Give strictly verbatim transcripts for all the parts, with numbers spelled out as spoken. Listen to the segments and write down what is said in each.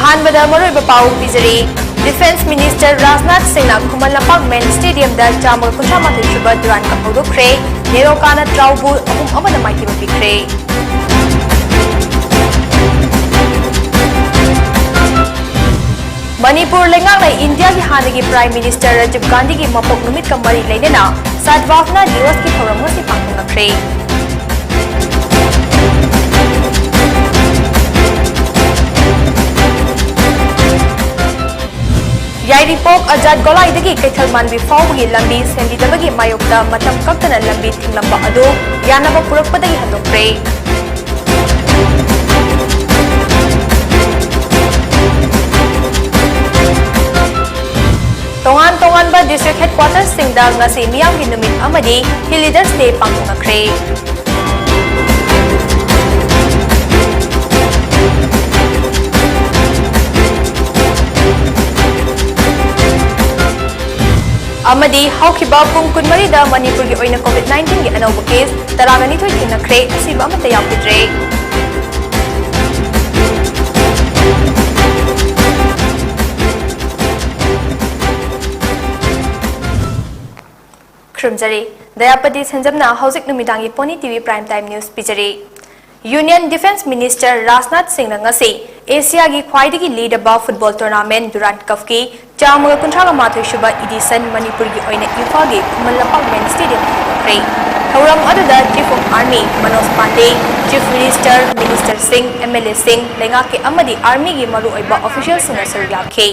ꯑꯍꯥꯟꯕꯗ ꯃꯔꯨꯑꯣꯏꯕ ꯄꯥꯎ ꯄꯤꯖꯔꯤ꯫ Defence Minister ꯔꯥꯖꯅꯥꯊ ꯁꯤꯡꯅ ꯈꯨꯃꯟ ꯂꯝꯄꯥꯛ main stadiumꯗ ꯆꯥꯝꯃꯒ ꯀꯨꯟꯊ꯭ꯔꯥ ꯃꯥꯊꯣꯏ ꯁꯨꯕ Durand Cup ꯍꯧꯗꯣꯛꯈ꯭ꯔꯦ꯫ ꯅꯦꯔꯣꯀꯥꯅ ꯇ꯭ꯔꯥꯎꯕꯨ ꯑꯍꯨꯝ ꯑꯃꯅ ꯃꯥꯏꯊꯤꯕ ꯄꯤꯈ꯭ꯔꯦ꯫ ꯃꯅꯤꯄꯨꯔ ꯂꯩꯉꯥꯛꯅ ꯏꯟꯗꯤꯌꯥꯒꯤ ꯍꯥꯟꯅꯒꯤ Prime Minister ꯔꯥꯖꯤꯕ ꯒꯥꯟꯙꯤꯒꯤ ꯃꯄꯣꯛ ꯅꯨꯃꯤꯠꯀ ꯃꯔꯤ ꯂꯩꯅꯅ ꯁꯗꯚꯥꯕꯅꯥ ꯗꯤꯋꯁꯀꯤ ꯊꯧꯔꯝ ꯉꯁꯤ ꯄꯥꯡꯊꯣꯛꯅꯈ꯭ꯔꯦ꯫ ꯌꯥꯏꯔꯤꯄꯣꯛ ꯑꯖꯥꯗ ꯒꯣꯂꯥꯏꯗꯒꯤ ꯀꯩꯊꯦꯜ ꯃꯥꯟꯕꯤ ꯐꯥꯎꯕꯒꯤ ꯂꯝꯕꯤ ꯁꯦꯝꯕꯤꯗꯕꯒꯤ ꯃꯥꯌꯣꯛꯇ ꯃꯇꯝ ꯀꯛꯇꯅ ꯂꯝꯕꯤ ꯊꯤꯡꯂꯝꯕ ꯑꯗꯨ ꯌꯥꯅꯕ ꯄꯨꯔꯛꯄꯗꯒꯤ ꯍꯟꯗꯣꯛꯈ꯭ꯔꯦ꯫ ꯇꯣꯉꯥꯟ ꯇꯣꯉꯥꯟꯕ district headquartersꯁꯤꯡꯗ ꯉꯁꯤ ꯃꯤꯌꯥꯝꯒꯤ ꯅꯨꯃꯤꯠ ꯑꯃꯗꯤ Hill Leaders Day ꯄꯥꯡꯊꯣꯛꯅꯈ꯭ꯔꯦ꯫ ꯑꯃꯗꯤ ꯍꯧꯈꯤꯕ ꯄꯨꯡ ꯀꯨꯟꯃꯔꯤꯗ ꯃꯅꯤꯄꯨꯔꯒꯤ ꯑꯣꯏꯅ COVID nineteenꯒꯤ ꯑꯅꯧꯕ case ꯇꯔꯥꯒ ꯅꯤꯊꯣꯏ ꯊꯦꯡꯅꯈ꯭ꯔꯦ, ꯑꯁꯤꯕ ꯑꯃꯠꯇ ꯌꯥꯎꯈꯤꯗ꯭ꯔꯦ꯫ ꯈꯨꯔꯨꯝꯖꯔꯤ꯫ ꯗꯌꯥꯄꯇꯤ ꯁꯦꯟꯖꯝꯅ ꯍꯧꯖꯤꯛ ꯅꯨꯃꯤꯗꯥꯡꯒꯤ Pony TV Prime Time News ꯄꯤꯖꯔꯤ꯫ Union Defence Minister Rajnath ꯁꯤꯡꯅ ꯉꯁꯤ ꯑꯦꯁꯤꯌꯥꯒꯤ ꯈ꯭ꯋꯥꯏꯗꯒꯤ ꯂꯤꯔꯕ football tournament Durand Cupꯀꯤ ꯆꯥꯝꯃꯒ ꯀꯨꯟꯊ꯭ꯔꯥꯒ ꯃꯥꯊꯣꯏ ꯁꯨꯕ edition ꯃꯅꯤꯄꯨꯔꯒꯤ ꯑꯣꯏꯅ ꯏꯝꯐꯥꯜꯒꯤ ꯈꯨꯃꯟ ꯂꯝꯄꯥꯛ main stadiumꯗ ꯍꯧꯗꯣꯛꯈ꯭ꯔꯦ꯫ ꯊꯧꯔꯝ ꯑꯗꯨꯗ Chief of Army Manoj Pandey, Chief Minister, ministerꯁꯤꯡ, MLAꯁꯤꯡ, ꯂꯩꯉꯥꯛꯀꯤ ꯑꯃꯗꯤ Armyꯒꯤ ꯃꯔꯨꯑꯣꯏꯕ officialꯁꯤꯡꯅ ꯁꯔꯨꯛ ꯌꯥꯈꯤ꯫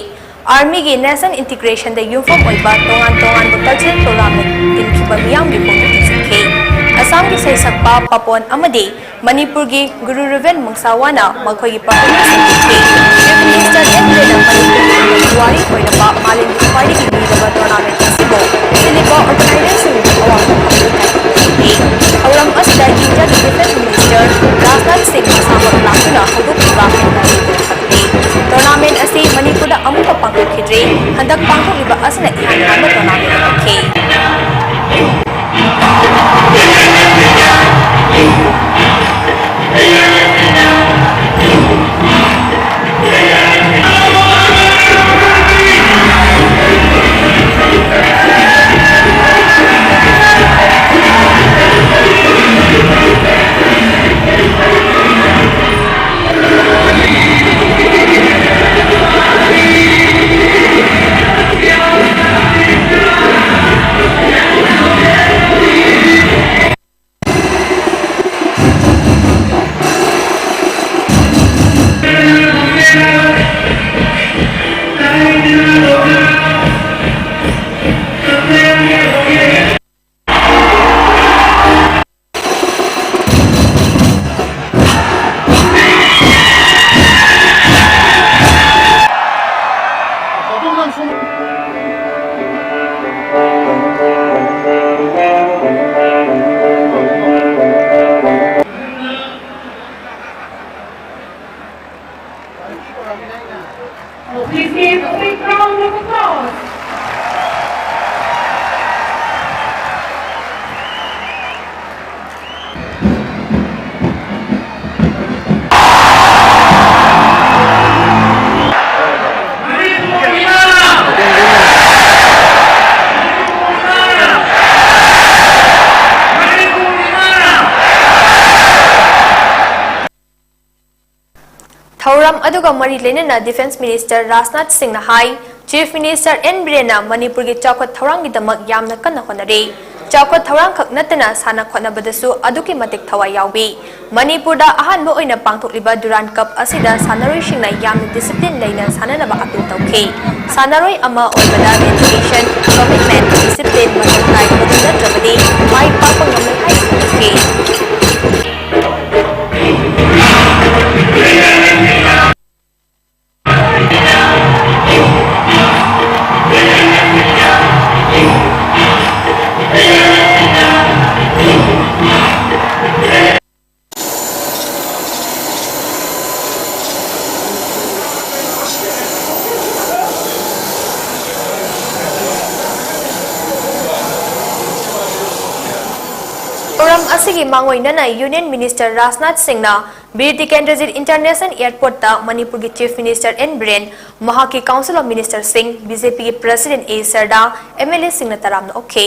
Armyꯒꯤ nation integrationꯗ ꯌꯨꯝꯐꯝ ꯑꯣꯏꯕ ꯇꯣꯉꯥꯟ ꯇꯣꯉꯥꯟꯕ cultural programꯅ ꯇꯤꯟꯈꯤꯕ ꯃꯤꯌꯥꯝꯒꯤ ꯄꯨꯛꯅꯤꯡ ꯆꯤꯡꯁꯤꯟꯈꯤ꯫ ꯑꯁꯥꯝꯒꯤ ꯁꯩꯁꯛꯄ ꯄꯥꯄꯣꯟ ꯑꯃꯗꯤ ꯃꯅꯤꯄꯨꯔꯒꯤ ꯒꯨꯔꯨ ꯔꯨꯕꯦꯟ ꯃꯨꯡꯁꯥꯋꯥꯅ ꯃꯈꯣꯏꯒꯤ performanceꯁꯤꯡ ꯎꯠꯈꯤ꯫ Chief Minister ꯑꯦꯟ ꯕꯤꯔꯦꯟꯅ ꯃꯅꯤꯄꯨꯔꯒꯤ ꯄꯨꯋꯥꯔꯤ ꯑꯣꯏꯔꯕ ꯃꯥꯂꯦꯝꯒꯤ ꯈ꯭ꯋꯥꯏꯗꯒꯤ ꯂꯤꯔꯕ tournament ꯑꯁꯤꯕꯨ ꯁꯤꯜꯂꯤꯕ organizerꯁꯤꯡꯕꯨ ꯑꯋꯥꯡꯕ ꯊꯥꯛꯇ ꯊꯥꯒꯠꯄ ꯄꯤꯈꯤ꯫ ꯊꯧꯔꯝ ꯑꯁꯤꯗ ꯏꯟꯗꯤꯌꯥꯒꯤ Defence Minister ꯔꯥꯖꯅꯥꯊ ꯁꯤꯡ ꯃꯁꯥꯃꯛ ꯂꯥꯛꯇꯨꯅ ꯍꯧꯗꯣꯛꯈꯤꯕ ꯍꯥꯏꯅ ꯊꯥꯒꯠꯄ ꯄꯤꯈꯤ꯫ Tournament ꯑꯁꯤ ꯃꯅꯤꯄꯨꯔꯗ ꯑꯃꯨꯛꯀ ꯄꯥꯡꯊꯣꯛꯈꯤꯗ꯭ꯔꯤ꯫ ꯍꯟꯗꯛ ꯄꯥꯡꯊꯣꯛꯂꯤꯕ ꯑꯁꯤꯅ ꯏꯍꯥꯟ ꯍꯥꯟꯕ tournament ꯑꯣꯏꯈꯤ꯫ ꯊꯧꯔꯝ ꯑꯗꯨꯒ ꯃꯔꯤ ꯂꯩꯅꯅ Defence Minister ꯔꯥꯖꯅꯥꯊ ꯁꯤꯡꯅ ꯍꯥꯏ, Chief Minister ꯑꯦꯟ ꯕꯤꯔꯦꯟꯅ ꯃꯅꯤꯄꯨꯔꯒꯤ ꯆꯥꯎꯈꯠ ꯊꯧꯔꯥꯡꯒꯤꯗꯃꯛ ꯌꯥꯝꯅ ꯀꯟꯅ ꯍꯣꯠꯅꯔꯤ꯫ ꯆꯥꯎꯈꯠ ꯊꯧꯔꯥꯡꯈꯛ ꯅꯠꯇꯅ ꯁꯥꯟꯅ ꯈꯣꯠꯅꯕꯗꯁꯨ ꯑꯗꯨꯛꯀꯤ ꯃꯇꯤꯛ ꯊꯋꯥꯏ ꯌꯥꯎꯏ꯫ ꯃꯅꯤꯄꯨꯔꯗ ꯑꯍꯥꯟꯕ ꯑꯣꯏꯅ ꯄꯥꯡꯊꯣꯛꯂꯤꯕ Durand Cup ꯑꯁꯤꯗ ꯁꯥꯟꯅꯔꯣꯏꯁꯤꯡꯅ ꯌꯥꯝꯅ discipline ꯂꯩꯅ ꯁꯥꯟꯅꯅꯕ appeal ꯇꯧꯈꯤ꯫ ꯁꯥꯟꯅꯔꯣꯏ ꯑꯃ ꯑꯣꯏꯕꯗ dedication, commitment, discipline ꯃꯊꯧ ꯇꯥꯏ, ꯃꯗꯨ ꯅꯠꯇ꯭ꯔꯕꯗꯤ ꯃꯥꯏ ꯄꯥꯛꯄ ꯉꯝꯂꯣꯏ ꯍꯥꯏꯅ ꯐꯣꯡꯗꯣꯛꯈꯤ꯫ ꯊꯧꯔꯝ ꯑꯁꯤꯒꯤ ꯃꯥꯡꯑꯣꯏꯅꯅ Union Minister ꯔꯥꯖꯅꯥꯊ ꯁꯤꯡꯅ ꯕꯤꯔ ꯇꯤꯀꯦꯟꯗ꯭ꯔꯖꯤꯠ International Airportꯇ ꯃꯅꯤꯄꯨꯔꯒꯤ Chief Minister ꯑꯦꯟ ꯕꯤꯔꯦꯟ, ꯃꯍꯥꯛꯀꯤ Council of Ministerꯁꯤꯡ, ꯕꯤ ꯖꯦ ꯄꯤꯒꯤ President ꯑꯦ ꯁꯔꯗꯥ, ꯑꯦꯝ ꯑꯦꯜ ꯑꯦꯁꯤꯡꯅ ꯇꯔꯥꯝꯅ ꯑꯣꯛꯈꯤ꯫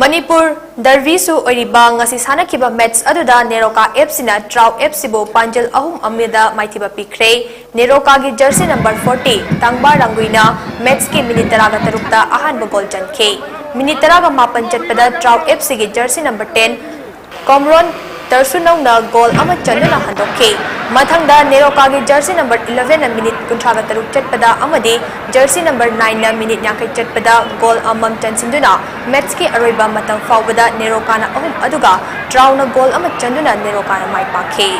ꯃꯅꯤꯄꯨꯔ ꯗꯔꯕꯤꯁꯨ ꯑꯣꯏꯔꯤꯕ ꯉꯁꯤ ꯁꯥꯟꯅꯈꯤꯕ match ꯑꯗꯨꯗ ꯅꯦꯔꯣꯀꯥ ꯑꯦꯐ ꯁꯤꯅ ꯇ꯭ꯔꯥꯎ ꯑꯦꯐ ꯁꯤꯕꯨ ꯄꯥꯟꯖꯜ ꯑꯍꯨꯝ ꯑꯃꯗ ꯃꯥꯏꯊꯤꯕ ꯄꯤꯈ꯭ꯔꯦ꯫ ꯅꯦꯔꯣꯀꯥꯒꯤ jersey number forty ꯇꯥꯡꯕꯥ ꯔꯥꯡꯒꯨꯏꯅ matchꯀꯤ minute ꯇꯔꯥꯒ ꯇꯔꯨꯛꯇ ꯑꯍꯥꯟꯕ goal ꯆꯟꯈꯤ꯫ Minute ꯇꯔꯥꯒ ꯃꯥꯄꯟ ꯆꯠꯄꯗ ꯇ꯭ꯔꯥꯎ ꯑꯦꯐ ꯁꯤꯒꯤ jersey number ten ꯀꯣꯝꯔꯣꯟ ꯇꯔꯁꯨꯅꯧꯅ goal ꯑꯃ ꯆꯟꯗꯨꯅ ꯍꯟꯗꯣꯛꯈꯤ꯫ ꯃꯊꯪꯗ ꯅꯦꯔꯣꯀꯥꯒꯤ jersey number elevenꯅ minute ꯀꯨꯟꯊ꯭ꯔꯥꯒ ꯇꯔꯨꯛ ꯆꯠꯄꯗ ꯑꯃꯗꯤ jersey number nineꯅ minute ꯌꯥꯡꯈꯩ ꯆꯠꯄꯗ goal ꯑꯃꯃꯝ ꯆꯟꯁꯤꯟꯗꯨꯅ matchꯀꯤ ꯑꯔꯣꯏꯕ ꯃꯇꯝ ꯐꯥꯎꯕꯗ ꯅꯦꯔꯣꯀꯥꯅ ꯑꯍꯨꯝ ꯑꯗꯨꯒ ꯇ꯭ꯔꯥꯎꯅ goal ꯑꯃ ꯆꯟꯗꯨꯅ ꯅꯦꯔꯣꯀꯥꯅ ꯃꯥꯏ ꯄꯥꯛꯈꯤ꯫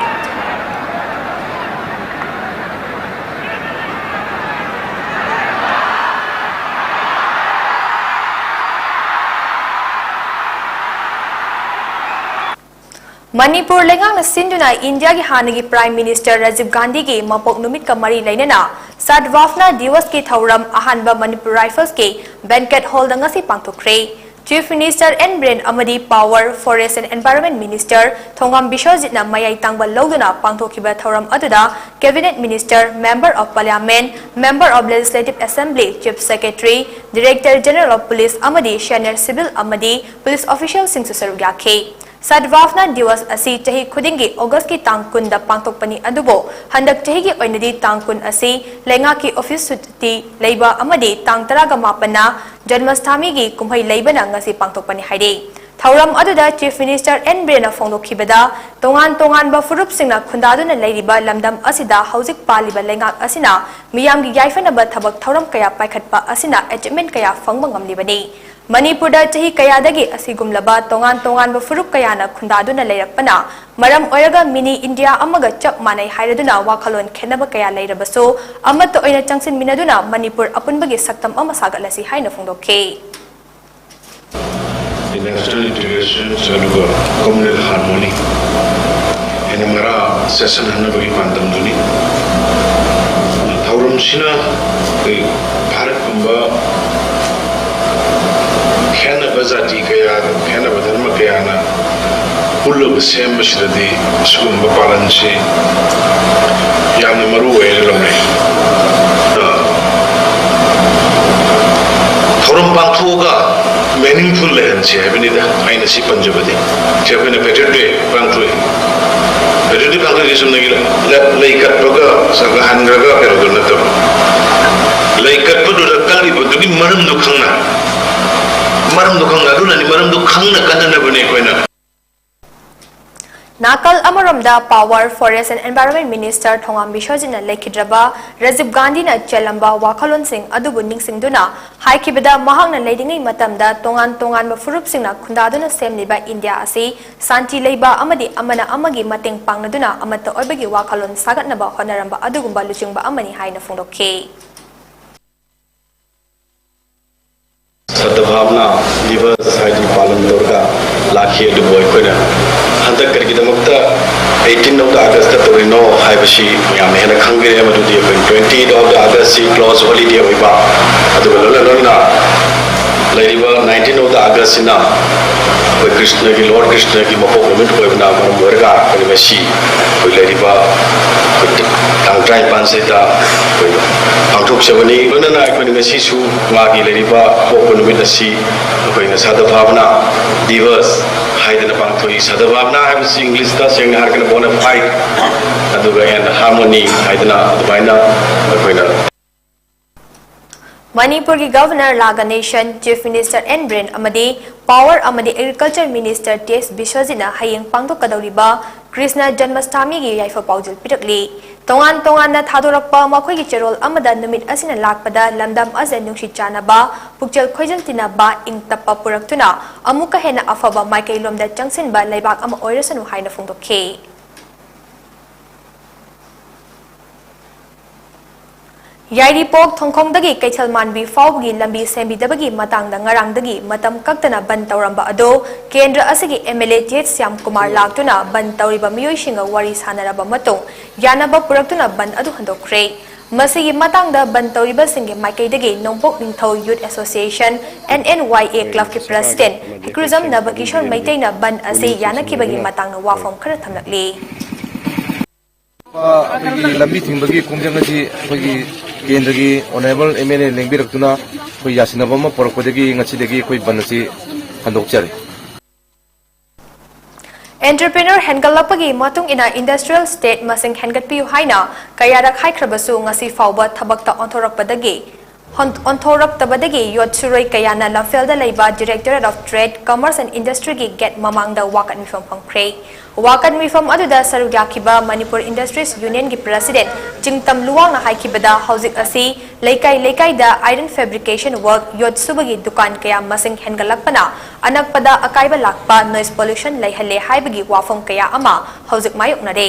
ꯃꯅꯤꯄꯨꯔ ꯂꯩꯉꯥꯛꯅ ꯁꯤꯟꯗꯨꯅ ꯏꯟꯗꯤꯌꯥꯒꯤ ꯍꯥꯟꯅꯒꯤ Prime Minister ꯔꯥꯖꯤꯕ ꯒꯥꯟꯙꯤꯒꯤ ꯃꯄꯣꯛ ꯅꯨꯃꯤꯠꯀ ꯃꯔꯤ ꯂꯩꯅꯅ ꯁꯥꯗꯚꯥꯕꯅꯥ ꯗꯤꯋꯁꯀꯤ ꯊꯧꯔꯝ ꯑꯍꯥꯟꯕ ꯃꯅꯤꯄꯨꯔ ꯔꯥꯏꯐꯜꯁꯀꯤ banquet hallꯗ ꯉꯁꯤ ꯄꯥꯡꯊꯣꯛꯈ꯭ꯔꯦ꯫ Chief Minister ꯑꯦꯟ ꯕꯤꯔꯦꯟ ꯑꯃꯗꯤ Power, Forest and Environment Minister ꯊꯣꯉꯥꯝ ꯕꯤꯁ꯭ꯋꯖꯤꯠꯅ ꯃꯌꯥꯏ ꯇꯥꯡꯕ ꯂꯧꯗꯨꯅ ꯄꯥꯡꯊꯣꯛꯈꯤꯕ ꯊꯧꯔꯝ ꯑꯗꯨꯗ Cabinet Minister, Member of Parliament, Member of Legislative Assembly, Chief Secretary, Director General of Police ꯑꯃꯗꯤ senior civil ꯑꯃꯗꯤ police officialꯁꯤꯡꯁꯨ ꯁꯔꯨꯛ ꯌꯥꯈꯤ꯫ ꯁꯗꯚꯥꯕꯅꯥ ꯗꯤꯋꯁ ꯑꯁꯤ ꯆꯍꯤ ꯈꯨꯗꯤꯡꯒꯤ ꯑꯣꯒꯁꯀꯤ ꯇꯥꯡ ꯀꯨꯟꯗ ꯄꯥꯡꯊꯣꯛꯄꯅꯤ, ꯑꯗꯨꯕꯨ ꯍꯟꯗꯛ ꯆꯍꯤꯒꯤ ꯑꯣꯏꯅꯗꯤ ꯇꯥꯡ ꯀꯨꯟ ꯑꯁꯤ ꯂꯩꯉꯥꯛꯀꯤ ꯑꯣꯐꯤꯁ ꯁꯨꯇꯤ ꯂꯩꯕ ꯑꯃꯗꯤ ꯇꯥꯡ ꯇꯔꯥꯒ ꯃꯥꯄꯟꯅ ꯖꯟꯃꯁꯊꯥꯃꯤꯒꯤ ꯀꯨꯝꯍꯩ ꯂꯩꯕꯅ ꯉꯁꯤ ꯄꯥꯡꯊꯣꯛꯄꯅꯤ ꯍꯥꯏꯔꯤ꯫ ꯊꯧꯔꯝ ꯑꯗꯨꯗ Chief Minister ꯑꯦꯟ ꯕꯤꯔꯦꯟꯅ ꯐꯣꯡꯗꯣꯛꯈꯤꯕꯗ, ꯇꯣꯉꯥꯟ ꯇꯣꯉꯥꯟꯕ ꯐꯨꯔꯨꯞꯁꯤꯡꯅ ꯈꯨꯟꯗꯥꯗꯨꯅ ꯂꯩꯔꯤꯕ ꯂꯝꯗꯝ ꯑꯁꯤꯗ ꯍꯧꯖꯤꯛ ꯄꯥꯜꯂꯤꯕ ꯂꯩꯉꯥꯛ ꯑꯁꯤꯅ ꯃꯤꯌꯥꯝꯒꯤ ꯌꯥꯏꯐꯅꯕ ꯊꯕꯛ ꯊꯧꯔꯝ ꯀꯌꯥ ꯄꯥꯏꯈꯠꯄ ꯑꯁꯤꯅ achievement ꯀꯌꯥ ꯐꯪꯕ ꯉꯝꯂꯤꯕꯅꯤ꯫ ꯃꯅꯤꯄꯨꯔꯗ ꯆꯍꯤ ꯀꯌꯥꯗꯒꯤ ꯑꯁꯤꯒꯨꯝꯂꯕ ꯇꯣꯉꯥꯟ ꯇꯣꯉꯥꯟꯕ ꯐꯨꯔꯨꯞ ꯀꯌꯥꯅ ꯈꯨꯟꯗꯥꯗꯨꯅ ꯂꯩꯔꯛꯄꯅ ꯃꯔꯝ ꯑꯣꯏꯔꯒ mini India ꯑꯃꯒ ꯆꯞ ꯃꯥꯟꯅꯩ ꯍꯥꯏꯔꯗꯨꯅ ꯋꯥꯈꯜꯂꯣꯟ ꯈꯦꯠꯅꯕ ꯀꯌꯥ ꯂꯩꯔꯕꯁꯨ ꯑꯃꯠꯇ ꯑꯣꯏꯅ ꯆꯪꯁꯤꯟꯃꯤꯟꯅꯗꯨꯅ ꯃꯅꯤꯄꯨꯔ ꯑꯄꯨꯟꯕꯒꯤ ꯁꯛꯇꯝ ꯑꯃ ꯁꯥꯒꯠꯂꯁꯤ ꯍꯥꯏꯅ ꯐꯣꯡꯗꯣꯛꯈꯤ꯫ National integration ꯑꯗꯨꯒ communal harmony ꯍꯦꯟꯅ ꯃꯔꯥ ꯆꯦꯠꯁꯤꯟꯍꯟꯅꯕꯒꯤ ꯄꯥꯟꯗꯝꯗꯨꯅꯤ꯫ ꯊꯧꯔꯝꯁꯤꯅ ꯑꯩꯈꯣꯏ ꯚꯥꯔꯠꯀꯨꯝꯕ ꯈꯦꯠꯅꯕ ꯖꯥꯇꯤ ꯀꯌꯥ, ꯈꯦꯠꯅꯕ ꯙꯔꯃ ꯀꯌꯥꯅ ꯄꯨꯜꯂꯒ ꯁꯦꯝꯕꯁꯤꯗꯗꯤ ꯁꯤꯒꯨꯝꯕ ꯄꯥꯂꯟꯁꯤ ꯌꯥꯝꯅ ꯃꯔꯨ ꯑꯣꯏꯅ ꯂꯧꯅꯩ꯫ ꯑ, ꯊꯧꯔꯝ ꯄꯥꯡꯊꯣꯛꯑꯒ meaningful ꯂꯩꯍꯟꯁꯤ ꯍꯥꯏꯕꯅꯤꯗ ꯑꯩꯅ ꯁꯤ ꯄꯟꯖꯕꯗꯤ꯫ ꯁꯤ ꯑꯩꯈꯣꯏꯅ Patriot Day ꯄꯥꯡꯊꯣꯛꯏ꯫ Patriot Day ꯄꯥꯡꯊꯣꯛꯏꯁꯤ ꯆꯨꯝꯅꯒꯤ ꯂ-, ꯂ-, ꯂꯩ ꯀꯠꯄꯒ ꯁꯒ ꯍꯟꯈ꯭ꯔꯒ ꯀꯩꯅꯣꯗꯣ ꯅꯠꯇꯕ꯫ ꯂꯩ ꯀꯠꯄꯗꯨꯗ ꯀꯠꯂꯤꯕꯗꯨꯒꯤ ꯃꯔꯝꯗꯣ ꯈꯪꯅ, ꯃꯔꯝꯗꯣ ꯈꯪꯅ, ꯑꯗꯨꯅꯅꯤ, ꯃꯔꯝꯗꯣ ꯈꯪꯅ ꯀꯠꯅꯅꯕꯅꯤ ꯑꯩꯈꯣꯏꯅ꯫ ꯅꯥꯀꯜ ꯑꯃꯔꯣꯝꯗ Power, Forest and Environment Minister ꯊꯣꯉꯥꯝ ꯕꯤꯁ꯭ꯋꯖꯤꯠꯅ ꯂꯩꯈꯤꯗ꯭ꯔꯕ ꯔꯥꯖꯤꯕ ꯒꯥꯟꯙꯤꯅ ꯆꯦꯜꯂꯝꯕ ꯋꯥꯈꯜꯂꯣꯟꯁꯤꯡ ꯑꯗꯨꯕꯨ ꯅꯤꯡꯁꯤꯡꯗꯨꯅ ꯍꯥꯏꯈꯤꯕꯗ, ꯃꯍꯥꯛꯅ ꯂꯩꯔꯤꯉꯩ ꯃꯇꯝꯗ ꯇꯣꯉꯥꯟ ꯇꯣꯉꯥꯟꯕ ꯐꯨꯔꯨꯞꯁꯤꯡꯅ ꯈꯨꯟꯗꯥꯗꯨꯅ ꯁꯦꯝꯂꯤꯕ ꯏꯟꯗꯤꯌꯥ ꯑꯁꯤ ꯁꯥꯟꯇꯤ ꯂꯩꯕ ꯑꯃꯗꯤ ꯑꯃꯅ ꯑꯃꯒꯤ ꯃꯇꯦꯡ ꯄꯥꯡꯅꯗꯨꯅ ꯑꯃꯠꯇ ꯑꯣꯏꯕꯒꯤ ꯋꯥꯈꯜꯂꯣꯟ ꯁꯥꯒꯠꯅꯕ ꯍꯣꯠꯅꯔꯝꯕ ꯑꯗꯨꯒꯨꯝꯕ ꯂꯨꯆꯤꯡꯕ ꯑꯃꯅꯤ ꯍꯥꯏꯅ ꯐꯣꯡꯗꯣꯛꯈꯤ꯫ ꯁꯗꯚꯥꯕꯅꯥ ꯗꯤꯚꯁ ꯍꯥꯏꯗꯤ ꯄꯥꯂꯟ ꯇꯧꯔꯒ ꯂꯥꯛꯈꯤ꯫ ꯑꯗꯨꯕꯨ ꯑꯩꯈꯣꯏꯅ ꯍꯟꯗꯛ ꯀꯔꯤꯒꯤꯗꯃꯛꯇ eighteen of the August ꯇꯧꯔꯤꯅꯣ ꯍꯥꯏꯕꯁꯤ ꯃꯌꯥꯝꯅ ꯍꯦꯟꯅ ꯈꯪꯕꯤꯔꯦ꯫ ꯃꯗꯨꯗꯤ ꯑꯩꯈꯣꯏ twenty of the August ꯁꯤ close holiday ꯑꯣꯏꯕ, ꯑꯗꯨꯒ ꯂꯣꯏꯅ ꯂꯣꯏꯅꯅ ꯂꯩꯔꯤꯕ nineteen of the August ꯁꯤꯅ ꯑꯩꯈꯣꯏ ꯀ꯭ꯔꯤꯁꯅꯒꯤ, Lord ꯀ꯭ꯔꯤꯁꯅꯒꯤ ꯃꯄꯣꯛ ꯅꯨꯃꯤꯠ ꯑꯣꯏꯕꯅ ꯃꯔꯝ ꯑꯣꯏꯔꯒ ꯑꯩꯈꯣꯏ ꯉꯁꯤ ꯑꯩꯈꯣꯏ ꯂꯩꯔꯤꯕ ꯑꯩꯈꯣꯏ ꯇꯥꯡ ꯇꯔꯥꯅꯤꯄꯥꯟꯁꯤꯗ ꯑꯩꯈꯣꯏ ꯄꯥꯡꯊꯣꯛꯆꯕꯅꯤ꯫ ꯂꯣꯏꯅꯅ ꯑꯩꯈꯣꯏꯅ ꯉꯁꯤꯁꯨ ꯃꯥꯒꯤ ꯂꯩꯔꯤꯕ ꯄꯣꯛꯄ ꯅꯨꯃꯤꯠ ꯑꯁꯤ ꯑꯩꯈꯣꯏꯅ ꯁꯗꯚꯥꯕꯅꯥ ꯗꯤꯚꯁ ꯍꯥꯏꯗꯅ ꯄꯥꯡꯊꯣꯛꯏ꯫ ꯁꯗꯚꯥꯕꯅꯥ ꯍꯥꯏꯕꯁꯤ ꯏꯪꯂꯤꯁꯇ ꯁꯦꯡꯅ ꯍꯥꯏꯔꯒꯅ bona fide ꯑꯗꯨꯒ and harmony ꯍꯥꯏꯗꯅ ꯑꯗꯨꯃꯥꯏꯅ ꯑꯩꯈꯣꯏꯅ ꯃꯅꯤꯄꯨꯔꯒꯤ ꯒꯚꯔꯅꯔ ꯂꯥ ꯒꯅꯦꯁꯟ, ꯆꯤꯐ ꯃꯤꯅꯤꯁꯇꯔ ꯑꯦꯟ ꯕꯤꯔꯦꯟ ꯑꯃꯗꯤ ꯄꯥꯋꯔ ꯑꯃꯗꯤ ꯑꯦꯒ꯭ꯔꯤꯀꯜꯆꯔ ꯃꯤꯅꯤꯁꯇꯔ ꯇꯤ ꯑꯦꯁ ꯕꯤꯁ꯭ꯋꯖꯤꯠꯅ ꯍꯌꯦꯡ ꯄꯥꯡꯊꯣꯛꯀꯗꯧꯔꯤꯕ ꯀ꯭ꯔꯤꯁꯅ ꯖꯟꯃꯁꯇꯥꯃꯤꯒꯤ ꯌꯥꯏꯐ ꯄꯥꯎꯖꯦꯜ ꯄꯤꯔꯛꯂꯤ꯫ ꯇꯣꯉꯥꯟ ꯇꯣꯉꯥꯟꯅ ꯊꯥꯗꯣꯔꯛꯄ ꯃꯈꯣꯏꯒꯤ ꯆꯦꯔꯣꯜ ꯑꯃꯗ ꯅꯨꯃꯤꯠ ꯑꯁꯤꯅ ꯂꯥꯛꯄꯗ ꯂꯝꯗꯝ ꯑꯁꯤꯗ ꯅꯨꯡꯁꯤ ꯆꯥꯟꯅꯕ, ꯄꯨꯛꯆꯦꯜ ꯈꯣꯏꯖꯟ ꯇꯤꯟꯅꯕ, ꯏꯪ ꯇꯞꯄ ꯄꯨꯔꯛꯇꯨꯅ ꯑꯃꯨꯛꯀ ꯍꯦꯟꯅ ꯑꯐꯕ ꯃꯥꯏꯀꯩꯂꯣꯝꯗ ꯆꯪꯁꯤꯟꯕ ꯂꯩꯕꯥꯛ ꯑꯃ ꯑꯣꯏꯔꯁꯅꯨ ꯍꯥꯏꯅ ꯐꯣꯡꯗꯣꯛꯈꯤ꯫ ꯌꯥꯏꯔꯤꯄꯣꯛ ꯊꯣꯡꯈꯣꯡꯗꯒꯤ ꯀꯩꯊꯦꯜ ꯃꯥꯟꯕꯤ ꯐꯥꯎꯕꯒꯤ ꯂꯝꯕꯤ ꯁꯦꯝꯕꯤꯗꯕꯒꯤ ꯃꯇꯥꯡꯗ ꯉꯔꯥꯡꯗꯒꯤ ꯃꯇꯝ ꯀꯛꯇꯅ ꯕꯟ ꯇꯧꯔꯝꯕ ꯑꯗꯨ ꯀꯦꯟꯗ꯭ꯔ ꯑꯁꯤꯒꯤ M L A T H Shyam Kumar ꯂꯥꯛꯇꯨꯅ ꯕꯟ ꯇꯧꯔꯤꯕ ꯃꯤꯑꯣꯏꯁꯤꯡꯒ ꯋꯥꯔꯤ ꯁꯥꯟꯅꯔꯕ ꯃꯇꯨꯡ ꯌꯥꯅꯕ ꯄꯨꯔꯛꯇꯨꯅ ꯕꯟ ꯑꯗꯨ ꯍꯟꯗꯣꯛꯈ꯭ꯔꯦ꯫ ꯃꯁꯤꯒꯤ ꯃꯇꯥꯡꯗ ꯕꯟ ꯇꯧꯔꯤꯕꯁꯤꯡꯒꯤ ꯃꯥꯏꯀꯩꯗꯒꯤ ꯅꯣꯡꯄꯣꯛ ꯅꯤꯡꯊꯧ ꯌꯨꯠ ꯑꯦꯁꯣꯁꯤꯌꯦꯁꯟ, ꯑꯦꯟ ꯑꯦꯟ ꯋꯥꯏ ꯑꯦ, ꯀ꯭ꯂꯕꯀꯤ ꯄ꯭ꯔꯁꯤꯗꯦꯟꯠ ꯍꯤꯀ꯭ꯔꯤꯖꯝ ꯅꯕꯀꯤꯁꯣꯔ ꯃꯩꯇꯩꯅ ꯕꯟ ꯑꯁꯤ ꯌꯥꯅꯈꯤꯕꯒꯤ ꯃꯇꯥꯡꯗ ꯋꯥꯐꯝ ꯈꯔ ꯊꯝꯂꯛꯂꯤ꯫ ꯑꯩꯈꯣꯏꯒꯤ ꯂꯝꯕꯤ ꯊꯤꯡꯕꯒꯤ ꯈꯣꯡꯖꯪ ꯑꯁꯤ ꯑꯩꯈꯣꯏꯒꯤ ꯀꯦꯟꯗ꯭ꯔꯒꯤ ꯑꯣꯅꯔꯦꯕꯜ ꯑꯦꯝ ꯑꯦꯜ ꯑꯦ ꯂꯦꯡꯕꯤꯔꯛꯇꯨꯅ ꯑꯩꯈꯣꯏ ꯌꯥꯁꯤꯟꯅꯕ ꯑꯃ ꯄꯨꯔꯛꯄꯗꯒꯤ ꯉꯁꯤꯗꯒꯤ ꯑꯩꯈꯣꯏ ꯕꯟ ꯑꯁꯤ ꯍꯟꯗꯣꯛꯆꯔꯤ꯫ ꯑꯦꯟꯇꯔꯄ꯭ꯔꯤꯅꯔ ꯍꯦꯟꯒꯠꯂꯛꯄꯒꯤ ꯃꯇꯨꯡ ꯏꯟꯅ ꯏꯟꯗꯁꯇ꯭ꯔꯤꯌꯦꯜ ꯁ꯭ꯇꯦꯠ ꯃꯁꯤꯡ ꯍꯦꯟꯒꯠꯄꯤꯌꯨ ꯍꯥꯏꯅ ꯀꯌꯥꯔꯛ ꯍꯥꯏꯈ꯭ꯔꯕꯁꯨ ꯉꯁꯤ ꯐꯥꯎꯕ ꯊꯕꯛꯇ ꯑꯣꯟꯊꯣꯔꯛꯄꯗꯒꯤ ꯑꯣꯟꯊꯣꯔꯛꯇꯕꯗꯒꯤ ꯌꯣꯠ ꯁꯨꯔꯣꯏ ꯀꯌꯥꯅ ꯂꯝꯐꯦꯜꯗ ꯂꯩꯕ Directorate of Trade, Commerce and Industryꯒꯤ ꯒꯦꯠ ꯃꯃꯥꯡꯗ ꯋꯥꯀꯠ ꯃꯤꯐꯝ ꯐꯝꯈ꯭ꯔꯦ꯫ ꯋꯥꯀꯠ ꯃꯤꯐꯝ ꯑꯗꯨꯗ ꯁꯔꯨꯛ ꯌꯥꯈꯤꯕ ꯃꯅꯤꯄꯨꯔ ꯏꯟꯗꯁꯇ꯭ꯔꯤꯁ ꯌꯨꯅꯤꯌꯟꯒꯤ ꯄ꯭ꯔꯁꯤꯗꯦꯟꯠ ꯆꯤꯡꯇꯝ ꯂꯨꯋꯥꯡꯅ ꯍꯥꯏꯈꯤꯕꯗ, ꯍꯧꯖꯤꯛ ꯑꯁꯤ ꯂꯩꯀꯥꯏ ꯂꯩꯀꯥꯏꯗ iron fabrication work, ꯌꯣꯠ ꯁꯨꯕꯒꯤ ꯗꯨꯀꯥꯟ ꯀꯌꯥ ꯃꯁꯤꯡ ꯍꯦꯟꯒꯠꯂꯛꯄꯅ ꯑꯅꯛꯄꯗ ꯑꯀꯥꯏꯕ ꯂꯥꯛꯄ, noise pollution ꯂꯩꯍꯜꯂꯦ ꯍꯥꯏꯕꯒꯤ ꯋꯥꯐꯝ ꯀꯌꯥ ꯑꯃ ꯍꯧꯖꯤꯛ ꯃꯥꯌꯣꯛꯅꯔꯦ꯫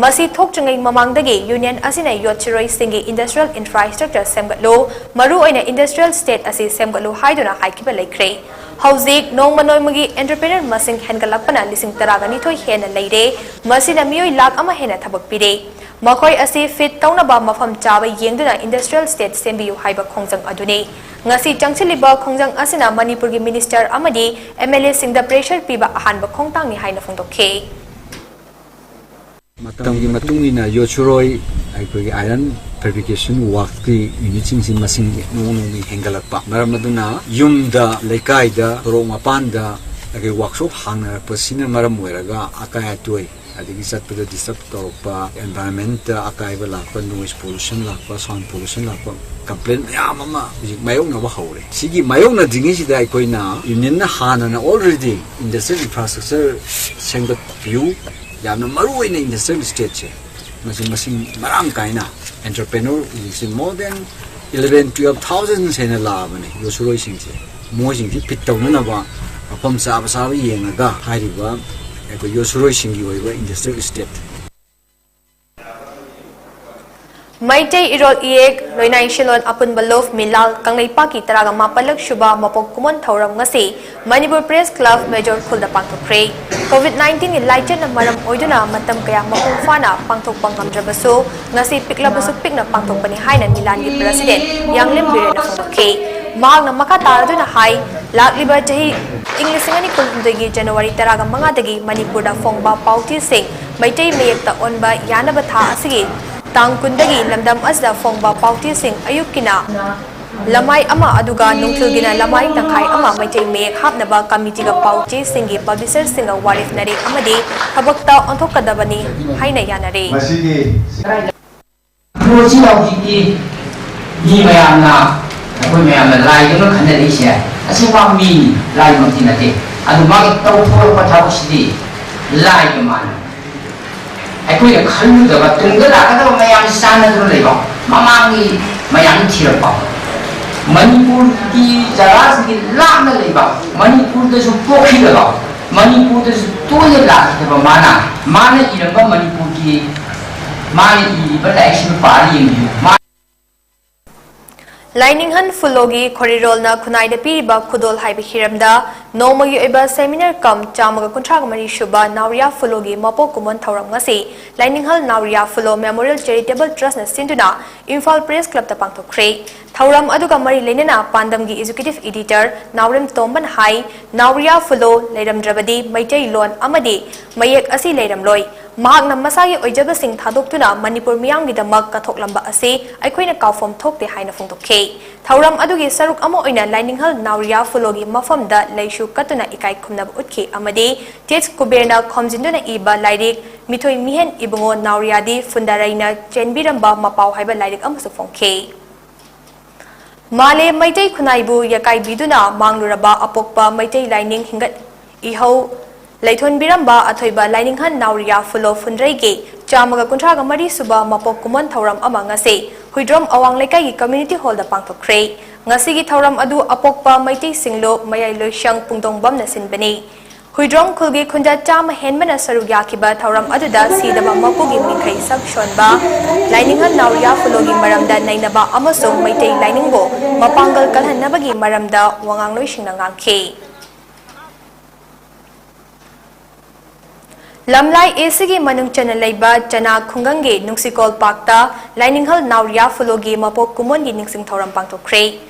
ꯃꯁꯤ ꯊꯣꯛꯇ꯭ꯔꯤꯉꯩ ꯃꯃꯥꯡꯗꯒꯤ ꯌꯨꯅꯤꯌꯟ ꯑꯁꯤꯅ ꯌꯣꯠ ꯁꯨꯔꯣꯏꯁꯤꯡꯒꯤ industrial infrastructure ꯁꯦꯝꯒꯠꯂꯨ, ꯃꯔꯨꯑꯣꯏꯅ industrial state ꯑꯁꯤ ꯁꯦꯝꯒꯠꯂꯨ ꯍꯥꯏꯗꯨꯅ ꯍꯥꯏꯈꯤꯕ ꯂꯩꯈ꯭ꯔꯦ꯫ ꯍꯧꯖꯤꯛ ꯅꯣꯡꯃ ꯅꯣꯡꯃꯒꯤ ꯑꯦꯟꯇꯔꯄ꯭ꯔꯤꯅꯔ ꯃꯁꯤꯡ ꯍꯦꯟꯒꯠꯂꯛꯄꯅ ꯂꯤꯁꯤꯡ ꯇꯔꯥꯒ ꯅꯤꯊꯣꯏ ꯍꯦꯟꯅ ꯂꯩꯔꯦ꯫ ꯃꯁꯤꯅ ꯃꯤꯑꯣꯏ ꯂꯥꯈ ꯑꯃ ꯍꯦꯟꯅ ꯊꯕꯛ ꯄꯤꯔꯦ꯫ ꯃꯈꯣꯏ ꯑꯁꯤ ꯐꯤꯠ ꯇꯧꯅꯕ ꯃꯐꯝ ꯆꯥꯕ ꯌꯦꯡꯗꯨꯅ industrial state ꯁꯦꯝꯕꯤꯌꯨ ꯍꯥꯏꯕ ꯈꯣꯡꯖꯪ ꯑꯗꯨꯅꯤ꯫ ꯉꯁꯤ ꯆꯪꯁꯤꯜꯂꯤꯕ ꯈꯣꯡꯖꯪ ꯑꯁꯤꯅ ꯃꯅꯤꯄꯨꯔꯒꯤ ꯃꯤꯅꯤꯁꯇꯔ ꯑꯃꯗꯤ ꯑꯦꯝ ꯑꯦꯜ ꯑꯦꯁꯤꯡꯗ pressure ꯄꯤꯕ ꯑꯍꯥꯟꯕ ꯈꯣꯡꯊꯥꯡꯅꯤ ꯍꯥꯏꯅ ꯐꯣꯡꯗꯣꯛꯈꯤ꯫ ꯃꯇꯝꯒꯤ ꯃꯇꯨꯡ ꯏꯟꯅ ꯌꯣꯠꯁꯨꯔꯣꯏ ꯑꯩꯈꯣꯏꯒꯤ iron fabrication workꯀꯤ unitꯁꯤꯡꯁꯤ ꯃꯁꯤꯡ ꯅꯣꯡꯃ ꯅꯣꯡꯃꯒꯤ ꯍꯦꯟꯒꯠꯂꯛꯄ ꯃꯔꯝ ꯑꯗꯨꯅ ꯌꯨꯝꯗ, ꯂꯩꯀꯥꯏꯗ, ꯁꯣꯔꯣꯛ ꯃꯄꯥꯟꯗ ꯑꯩꯈꯣꯏ ꯋꯥꯛꯁꯣꯞ ꯍꯥꯡꯅꯔꯛꯄꯁꯤꯅ ꯃꯔꯝ ꯑꯣꯏꯔꯒ ꯑꯀꯥꯏ ꯑꯇꯣꯏ, ꯑꯗꯒꯤ ꯆꯠꯄꯗ ꯗꯤꯁꯇꯔꯕ ꯇꯧꯔꯛꯄ, ꯑꯦꯟꯚꯥꯏꯔꯟꯃꯦꯟꯇ ꯑꯀꯥꯏꯕ ꯂꯥꯛꯄ, ꯅꯣꯏꯁ ꯄꯣꯂꯨꯁꯟ ꯂꯥꯛꯄ, ꯁꯥꯎꯟ ꯄꯣꯂꯨꯁꯟ ꯂꯥꯛꯄ, ꯀꯝꯄ꯭ꯂꯦꯟ ꯃꯌꯥꯝ ꯑꯃ ꯍꯧꯖꯤꯛ ꯃꯥꯌꯣꯛꯅꯕ ꯍꯧꯔꯦ꯫ ꯁꯤꯒꯤ ꯃꯥꯌꯣꯛꯅꯗ꯭ꯔꯤꯉꯩꯁꯤꯗ ꯑꯩꯈꯣꯏꯅ ꯌꯨꯅꯤꯌꯟꯅ ꯍꯥꯟꯅꯅ already industrial infrastructure ꯁꯦꯝꯒꯠꯄꯤꯌꯨ, ꯌꯥꯝꯅ ꯃꯔꯨ ꯑꯣꯏꯅ industrial estateꯁꯦ, ꯃꯁꯤ ꯃꯁꯤꯡ ꯃꯔꯥꯡ ꯀꯥꯏꯅ entrepreneur ꯍꯧꯖꯤꯛꯁꯦ more than eleven twelve thousand ꯍꯦꯟꯅ ꯂꯥꯛꯑꯕꯅꯦ ꯌꯣꯠꯁꯨꯔꯣꯏꯁꯤꯡꯁꯦ꯫ ꯃꯣꯏꯁꯤꯡꯁꯤ ꯐꯤꯠ ꯇꯧꯅꯅꯕ ꯃꯐꯝ ꯆꯥꯕ ꯆꯥꯕ ꯌꯦꯡꯉꯒ ꯍꯥꯏꯔꯤꯕ ꯑꯩꯈꯣꯏ ꯌꯣꯠꯁꯨꯔꯣꯏꯁꯤꯡꯒꯤ ꯑꯣꯏꯕ industrial estate꯫ ꯃꯩꯇꯩ ꯏꯔꯣꯜ ꯏꯌꯦꯛ ꯂꯣꯏꯅꯥꯏ ꯁꯤꯂꯣꯟ ꯑꯄꯨꯟꯕ ꯂꯣꯐ ꯃꯤꯂꯥꯜ ꯀꯪꯂꯩꯄꯥꯛꯀꯤ ꯇꯔꯥꯒ ꯃꯥꯄꯜꯂꯛ ꯁꯨꯕ ꯃꯄꯣꯛ ꯀꯨꯝꯑꯣꯟ ꯊꯧꯔꯝ ꯉꯁꯤ ꯃꯅꯤꯄꯨꯔ ꯄ꯭ꯔꯦꯁ ꯀ꯭ꯂꯕ ꯃꯦꯖꯣꯔ ꯈꯨꯜꯗ ꯄꯥꯡꯊꯣꯛꯈ꯭ꯔꯦ꯫ ꯀꯣꯚꯤꯗ ꯅꯥꯏꯟꯇꯤꯟꯒꯤ ꯂꯥꯏꯆꯠꯅ ꯃꯔꯝ ꯑꯣꯏꯗꯨꯅ ꯃꯇꯝ ꯀꯌꯥ ꯃꯄꯨꯡ ꯐꯥꯅ ꯄꯥꯡꯊꯣꯛꯄ ꯉꯝꯗ꯭ꯔꯕꯁꯨ ꯉꯁꯤ ꯄꯤꯛꯂꯕꯁꯨ ꯄꯤꯛꯅ ꯄꯥꯡꯊꯣꯛꯄꯅꯤ ꯍꯥꯏꯅ ꯃꯤꯂꯥꯟꯒꯤ ꯄ꯭ꯔꯁꯤꯗꯦꯟ ꯌꯥꯡꯂꯦꯝ ꯕꯤꯔꯦꯟꯅ ꯐꯣꯡꯗꯣꯛꯈꯤ꯫ ꯃꯍꯥꯛꯅ ꯃꯈꯥ ꯇꯥꯔꯗꯨꯅ ꯍꯥꯏ, ꯂꯥꯛꯂꯤꯕ ꯆꯍꯤ ꯏꯪ ꯂꯤꯁꯤꯡ ꯑꯅꯤ ꯀꯨꯟꯍꯨꯝꯗꯣꯏꯒꯤ ꯖꯅꯋꯥꯔꯤ ꯇꯔꯥꯒ ꯃꯉꯥꯗꯒꯤ ꯃꯅꯤꯄꯨꯔꯗ ꯐꯣꯡꯕ ꯄꯥꯎꯆꯦꯁꯤꯡ ꯃꯩꯇꯩ ꯃꯌꯦꯛꯇ ꯑꯣꯟꯕ ꯌꯥꯅꯕ ꯊꯥ ꯑꯁꯤꯒꯤ ꯇꯥꯡ ꯀꯨꯟꯗꯒꯤ ꯂꯝꯗꯝ ꯑꯁꯤꯗ ꯐꯣꯡꯕ ꯄꯥꯎꯆꯦꯁꯤꯡ ꯑꯌꯨꯛꯀꯤꯅ ꯂꯃꯥꯏ ꯑꯃ ꯑꯗꯨꯒ ꯅꯨꯡꯊꯤꯜꯒꯤꯅ ꯂꯃꯥꯏ ꯇꯪꯈꯥꯏ ꯑꯃ ꯃꯩꯇꯩ ꯃꯌꯦꯛ ꯍꯥꯞꯅꯕ ꯀꯃꯤꯇꯤꯒ ꯄꯥꯎꯆꯦꯁꯤꯡꯒꯤ ꯄꯕ꯭ꯂꯤꯁꯔꯁꯤꯡꯒ ꯋꯥꯔꯦꯞꯅꯔꯦ ꯑꯃꯗꯤ ꯊꯕꯛꯇ ꯑꯣꯟꯊꯣꯛꯀꯗꯕꯅꯤ ꯍꯥꯏꯅ ꯌꯥꯅꯔꯦ꯫ ꯃꯁꯤꯒꯤ ꯃꯣꯠꯁꯤ ꯍꯧꯖꯤꯛꯇꯤ ꯃꯤ ꯃꯌꯥꯝꯅ, ꯑꯩꯈꯣꯏ ꯃꯌꯥꯝꯅ ꯂꯥꯏꯗꯧꯅ ꯈꯟꯅꯔꯛꯏꯁꯦ, ꯑꯁꯦꯡꯕ ꯃꯤꯅꯤ, ꯂꯥꯏꯃꯛꯇꯤ ꯅꯠꯇꯦ꯫ ꯑꯗꯨ ꯃꯥꯒꯤ ꯇꯧꯊꯣꯔꯛꯄ ꯊꯕꯛꯁꯤꯗꯤ ꯂꯥꯏꯒ ꯃꯥꯟꯅ ꯑꯩꯈꯣꯏꯅ ꯈꯜꯂꯨꯗꯕ, ꯇꯨꯡꯗ ꯂꯥꯛꯀꯗꯕ ꯃꯌꯥꯝ ꯆꯥꯟꯅꯗꯨꯅ ꯂꯩꯕ, ꯃꯃꯥꯡꯒꯤ ꯃꯌꯥꯝ ꯊꯤꯔꯛꯄ, ꯃꯅꯤꯄꯨꯔꯒꯤ ꯖꯒꯥꯁꯤꯗꯒꯤ ꯂꯥꯞꯅ ꯂꯩꯕ, ꯃꯅꯤꯄꯨꯔꯗꯁꯨ ꯄꯣꯛꯈꯤꯗꯕ, ꯃꯅꯤꯄꯨꯔꯗꯁꯨ ꯇꯣꯏꯅ ꯂꯥꯛꯈꯤꯗꯕ ꯃꯥꯅ, ꯃꯥꯅ ꯏꯔꯝꯕ ꯃꯅꯤꯄꯨꯔꯒꯤ, ꯃꯥꯅ ꯏꯔꯤꯕ ꯂꯥꯏꯔꯤꯛꯁꯤꯡꯗꯨ ꯄꯥꯔ ꯌꯦꯡꯕꯤꯌꯨ꯫ ꯃꯥ ꯂꯥꯏꯅꯤꯡꯍꯟ ꯐꯨꯂꯣꯒꯤ ꯈꯣꯔꯤꯔꯣꯜꯅ ꯈꯨꯟꯅꯥꯏꯗ ꯄꯤꯔꯤꯕ ꯈꯨꯗꯣꯜ ꯍꯥꯏꯕ ꯍꯤꯔꯝꯗ ꯅꯣꯡꯃꯒꯤ ꯑꯣꯏꯕ ꯁꯦꯃꯤꯅꯥꯔ ꯀꯝ ꯆꯥꯝꯃꯒ ꯀꯨꯟꯊ꯭ꯔꯥꯒ ꯃꯔꯤ ꯁꯨꯕ ꯅꯥꯎꯔꯤꯌꯥ ꯐꯨꯂꯣꯒꯤ ꯃꯄꯣꯛ ꯀꯨꯝꯑꯣꯟ ꯊꯧꯔꯝ ꯉꯁꯤ ꯂꯥꯏꯅꯤꯡꯍꯜ ꯅꯥꯎꯔꯤꯌꯥ ꯐꯨꯂꯣ ꯃꯦꯃꯣꯔꯤꯌꯦꯜ ꯆꯦꯔꯤꯇꯦꯕꯜ ꯇ꯭ꯔꯁꯅ ꯁꯤꯟꯗꯨꯅ ꯏꯝꯐꯥꯜ ꯄ꯭ꯔꯦꯁ ꯀ꯭ꯂꯕꯇ ꯄꯥꯡꯊꯣꯛꯈ꯭ꯔꯦ꯫ ꯊꯧꯔꯝ ꯑꯗꯨꯒ ꯃꯔꯤ ꯂꯩꯅꯅ ꯄꯥꯟꯗꯝꯒꯤ ꯑꯦꯖꯨꯀꯦꯇꯤꯚ ꯏꯗꯤꯇꯔ ꯅꯥꯎꯔꯦꯝ ꯇꯣꯝꯕꯅ ꯍꯥꯏ, ꯅꯥꯎꯔꯤꯌꯥ ꯐꯨꯂꯣ ꯂꯩꯔꯝꯗ꯭ꯔꯕꯗꯤ ꯃꯩꯇꯩꯂꯣꯟ ꯑꯃꯗꯤ ꯃꯌꯦꯛ ꯑꯁꯤ ꯂꯩꯔꯝꯂꯣꯏ꯫ ꯃꯍꯥꯛꯅ ꯃꯁꯥꯒꯤ ꯑꯣꯏꯖꯕꯁꯤꯡ ꯊꯥꯗꯣꯛꯇꯨꯅ ꯃꯅꯤꯄꯨꯔ ꯃꯤꯌꯥꯝꯒꯤꯗꯃꯛ ꯀꯠꯊꯣꯛꯂꯝꯕ ꯑꯁꯤ ꯑꯩꯈꯣꯏꯅ ꯀꯥꯎꯐꯝ ꯊꯣꯛꯇꯦ ꯍꯥꯏꯅ ꯐꯣꯡꯗꯣꯛꯈꯤ꯫ ꯊꯧꯔꯝ ꯑꯗꯨꯒꯤ ꯁꯔꯨꯛ ꯑꯃ ꯑꯣꯏꯅ ꯂꯥꯏꯅꯤꯡꯍꯜ ꯅꯥꯎꯔꯤꯌꯥ ꯐꯨꯂꯣꯒꯤ ꯃꯐꯝꯗ ꯂꯩꯁꯨ ꯀꯠꯇꯨꯅ ꯏꯀꯥꯏ ꯈꯨꯝꯅꯕ ꯎꯠꯈꯤ ꯑꯃꯗꯤ ꯇꯦꯖ ꯀꯨꯕꯦꯔꯅ ꯈꯣꯝꯖꯤꯟꯗꯨꯅ ꯏꯕ ꯂꯥꯏꯔꯤꯛ ꯃꯤꯊꯣꯏ ꯃꯤꯍꯦꯟ ꯏꯕꯨꯡꯉꯣ ꯅꯥꯎꯔꯤꯌꯥꯗꯤ ꯐꯨꯟꯗꯔꯩꯅ ꯆꯦꯟꯕꯤꯔꯝꯕ ꯃꯄꯥꯎ ꯍꯥꯏꯕ ꯂꯥꯏꯔꯤꯛ ꯑꯃꯁꯨ ꯐꯣꯡꯈꯤ꯫ ꯃꯥꯂꯦ ꯃꯩꯇꯩ ꯈꯨꯟꯅꯥꯏꯕꯨ ꯌꯥꯀꯥꯏꯕꯤꯗꯨꯅ ꯃꯥꯡꯂꯨꯔꯕ ꯑꯄꯣꯛꯄ ꯃꯩꯇꯩ ꯂꯥꯏꯅꯤꯡ ꯍꯤꯡꯒꯠ ꯏꯍꯧ ꯂꯩꯊꯣꯟꯕꯤꯔꯝꯕ ꯑꯊꯣꯏꯕ ꯂꯥꯏꯅꯤꯡꯍꯟ ꯅꯥꯎꯔꯤꯌꯥ ꯐꯨꯂꯣ ꯐꯨꯟꯗ꯭ꯔꯩꯒꯤ ꯆꯥꯝꯃꯒ ꯀꯨꯟꯊ꯭ꯔꯥꯒ ꯃꯔꯤ ꯁꯨꯕ ꯃꯄꯣꯛ ꯀꯨꯝꯑꯣꯟ ꯊꯧꯔꯝ ꯑꯃ ꯉꯁꯤ ꯍꯨꯏꯗ꯭ꯔꯣꯝ ꯑꯋꯥꯡ ꯂꯩꯀꯥꯏꯒꯤ ꯀꯝꯃ꯭ꯌꯨꯅꯤꯇꯤ ꯍꯣꯜꯗ ꯄꯥꯡꯊꯣꯛꯈ꯭ꯔꯦ꯫ ꯉꯁꯤꯒꯤ ꯊꯧꯔꯝ ꯑꯗꯨ ꯑꯄꯣꯛꯄ ꯃꯩꯇꯩꯁꯤꯡꯂꯨ ꯃꯌꯥꯏ ꯂꯣꯏꯁꯪ ꯄꯨꯡꯗꯣꯡꯕꯝꯅ ꯁꯤꯟꯕꯅꯤ꯫ ꯍꯨꯏꯗ꯭ꯔꯣꯝ ꯈꯨꯜꯒꯤ ꯈꯨꯟꯖꯥ ꯆꯥꯝꯃ ꯍꯦꯟꯕꯅ ꯁꯔꯨꯛ ꯌꯥꯈꯤꯕ ꯊꯧꯔꯝ ꯑꯗꯨꯗ ꯁꯤꯗꯕ ꯃꯄꯨꯒꯤ ꯃꯤꯡꯈꯩ ꯁꯛ ꯁꯣꯟꯕ, ꯂꯥꯏꯅꯤꯡꯍꯟ ꯅꯥꯎꯔꯤꯌꯥ ꯐꯨꯂꯣꯒꯤ ꯃꯔꯝꯗ ꯅꯩꯅꯕ ꯑꯃꯁꯨꯡ ꯃꯩꯇꯩ ꯂꯥꯏꯅꯤꯡꯕꯨ ꯃꯄꯥꯡꯒꯜ ꯀꯜꯍꯟꯅꯕꯒꯤ ꯃꯔꯝꯗ ꯋꯥꯉꯥꯡꯂꯣꯏꯁꯤꯡꯅ ꯉꯥꯡꯈꯤ꯫ ꯂꯝꯂꯥꯏ ꯑꯦꯁꯤꯒꯤ ꯃꯅꯨꯡ ꯆꯟꯅ ꯂꯩꯕ ꯆꯅꯥ ꯈꯨꯡꯒꯪꯒꯤ ꯅꯨꯡꯁꯤꯀꯣꯜ ꯄꯥꯛꯇ ꯂꯥꯏꯅꯤꯡꯍꯜ ꯅꯥꯎꯔꯤꯌꯥ ꯐꯨꯂꯣꯒꯤ ꯃꯄꯣꯛ ꯀꯨꯝꯑꯣꯟꯒꯤ ꯅꯤꯡꯁꯤꯡ ꯊꯧꯔꯝ ꯄꯥꯡꯊꯣꯛꯈ꯭ꯔꯦ꯫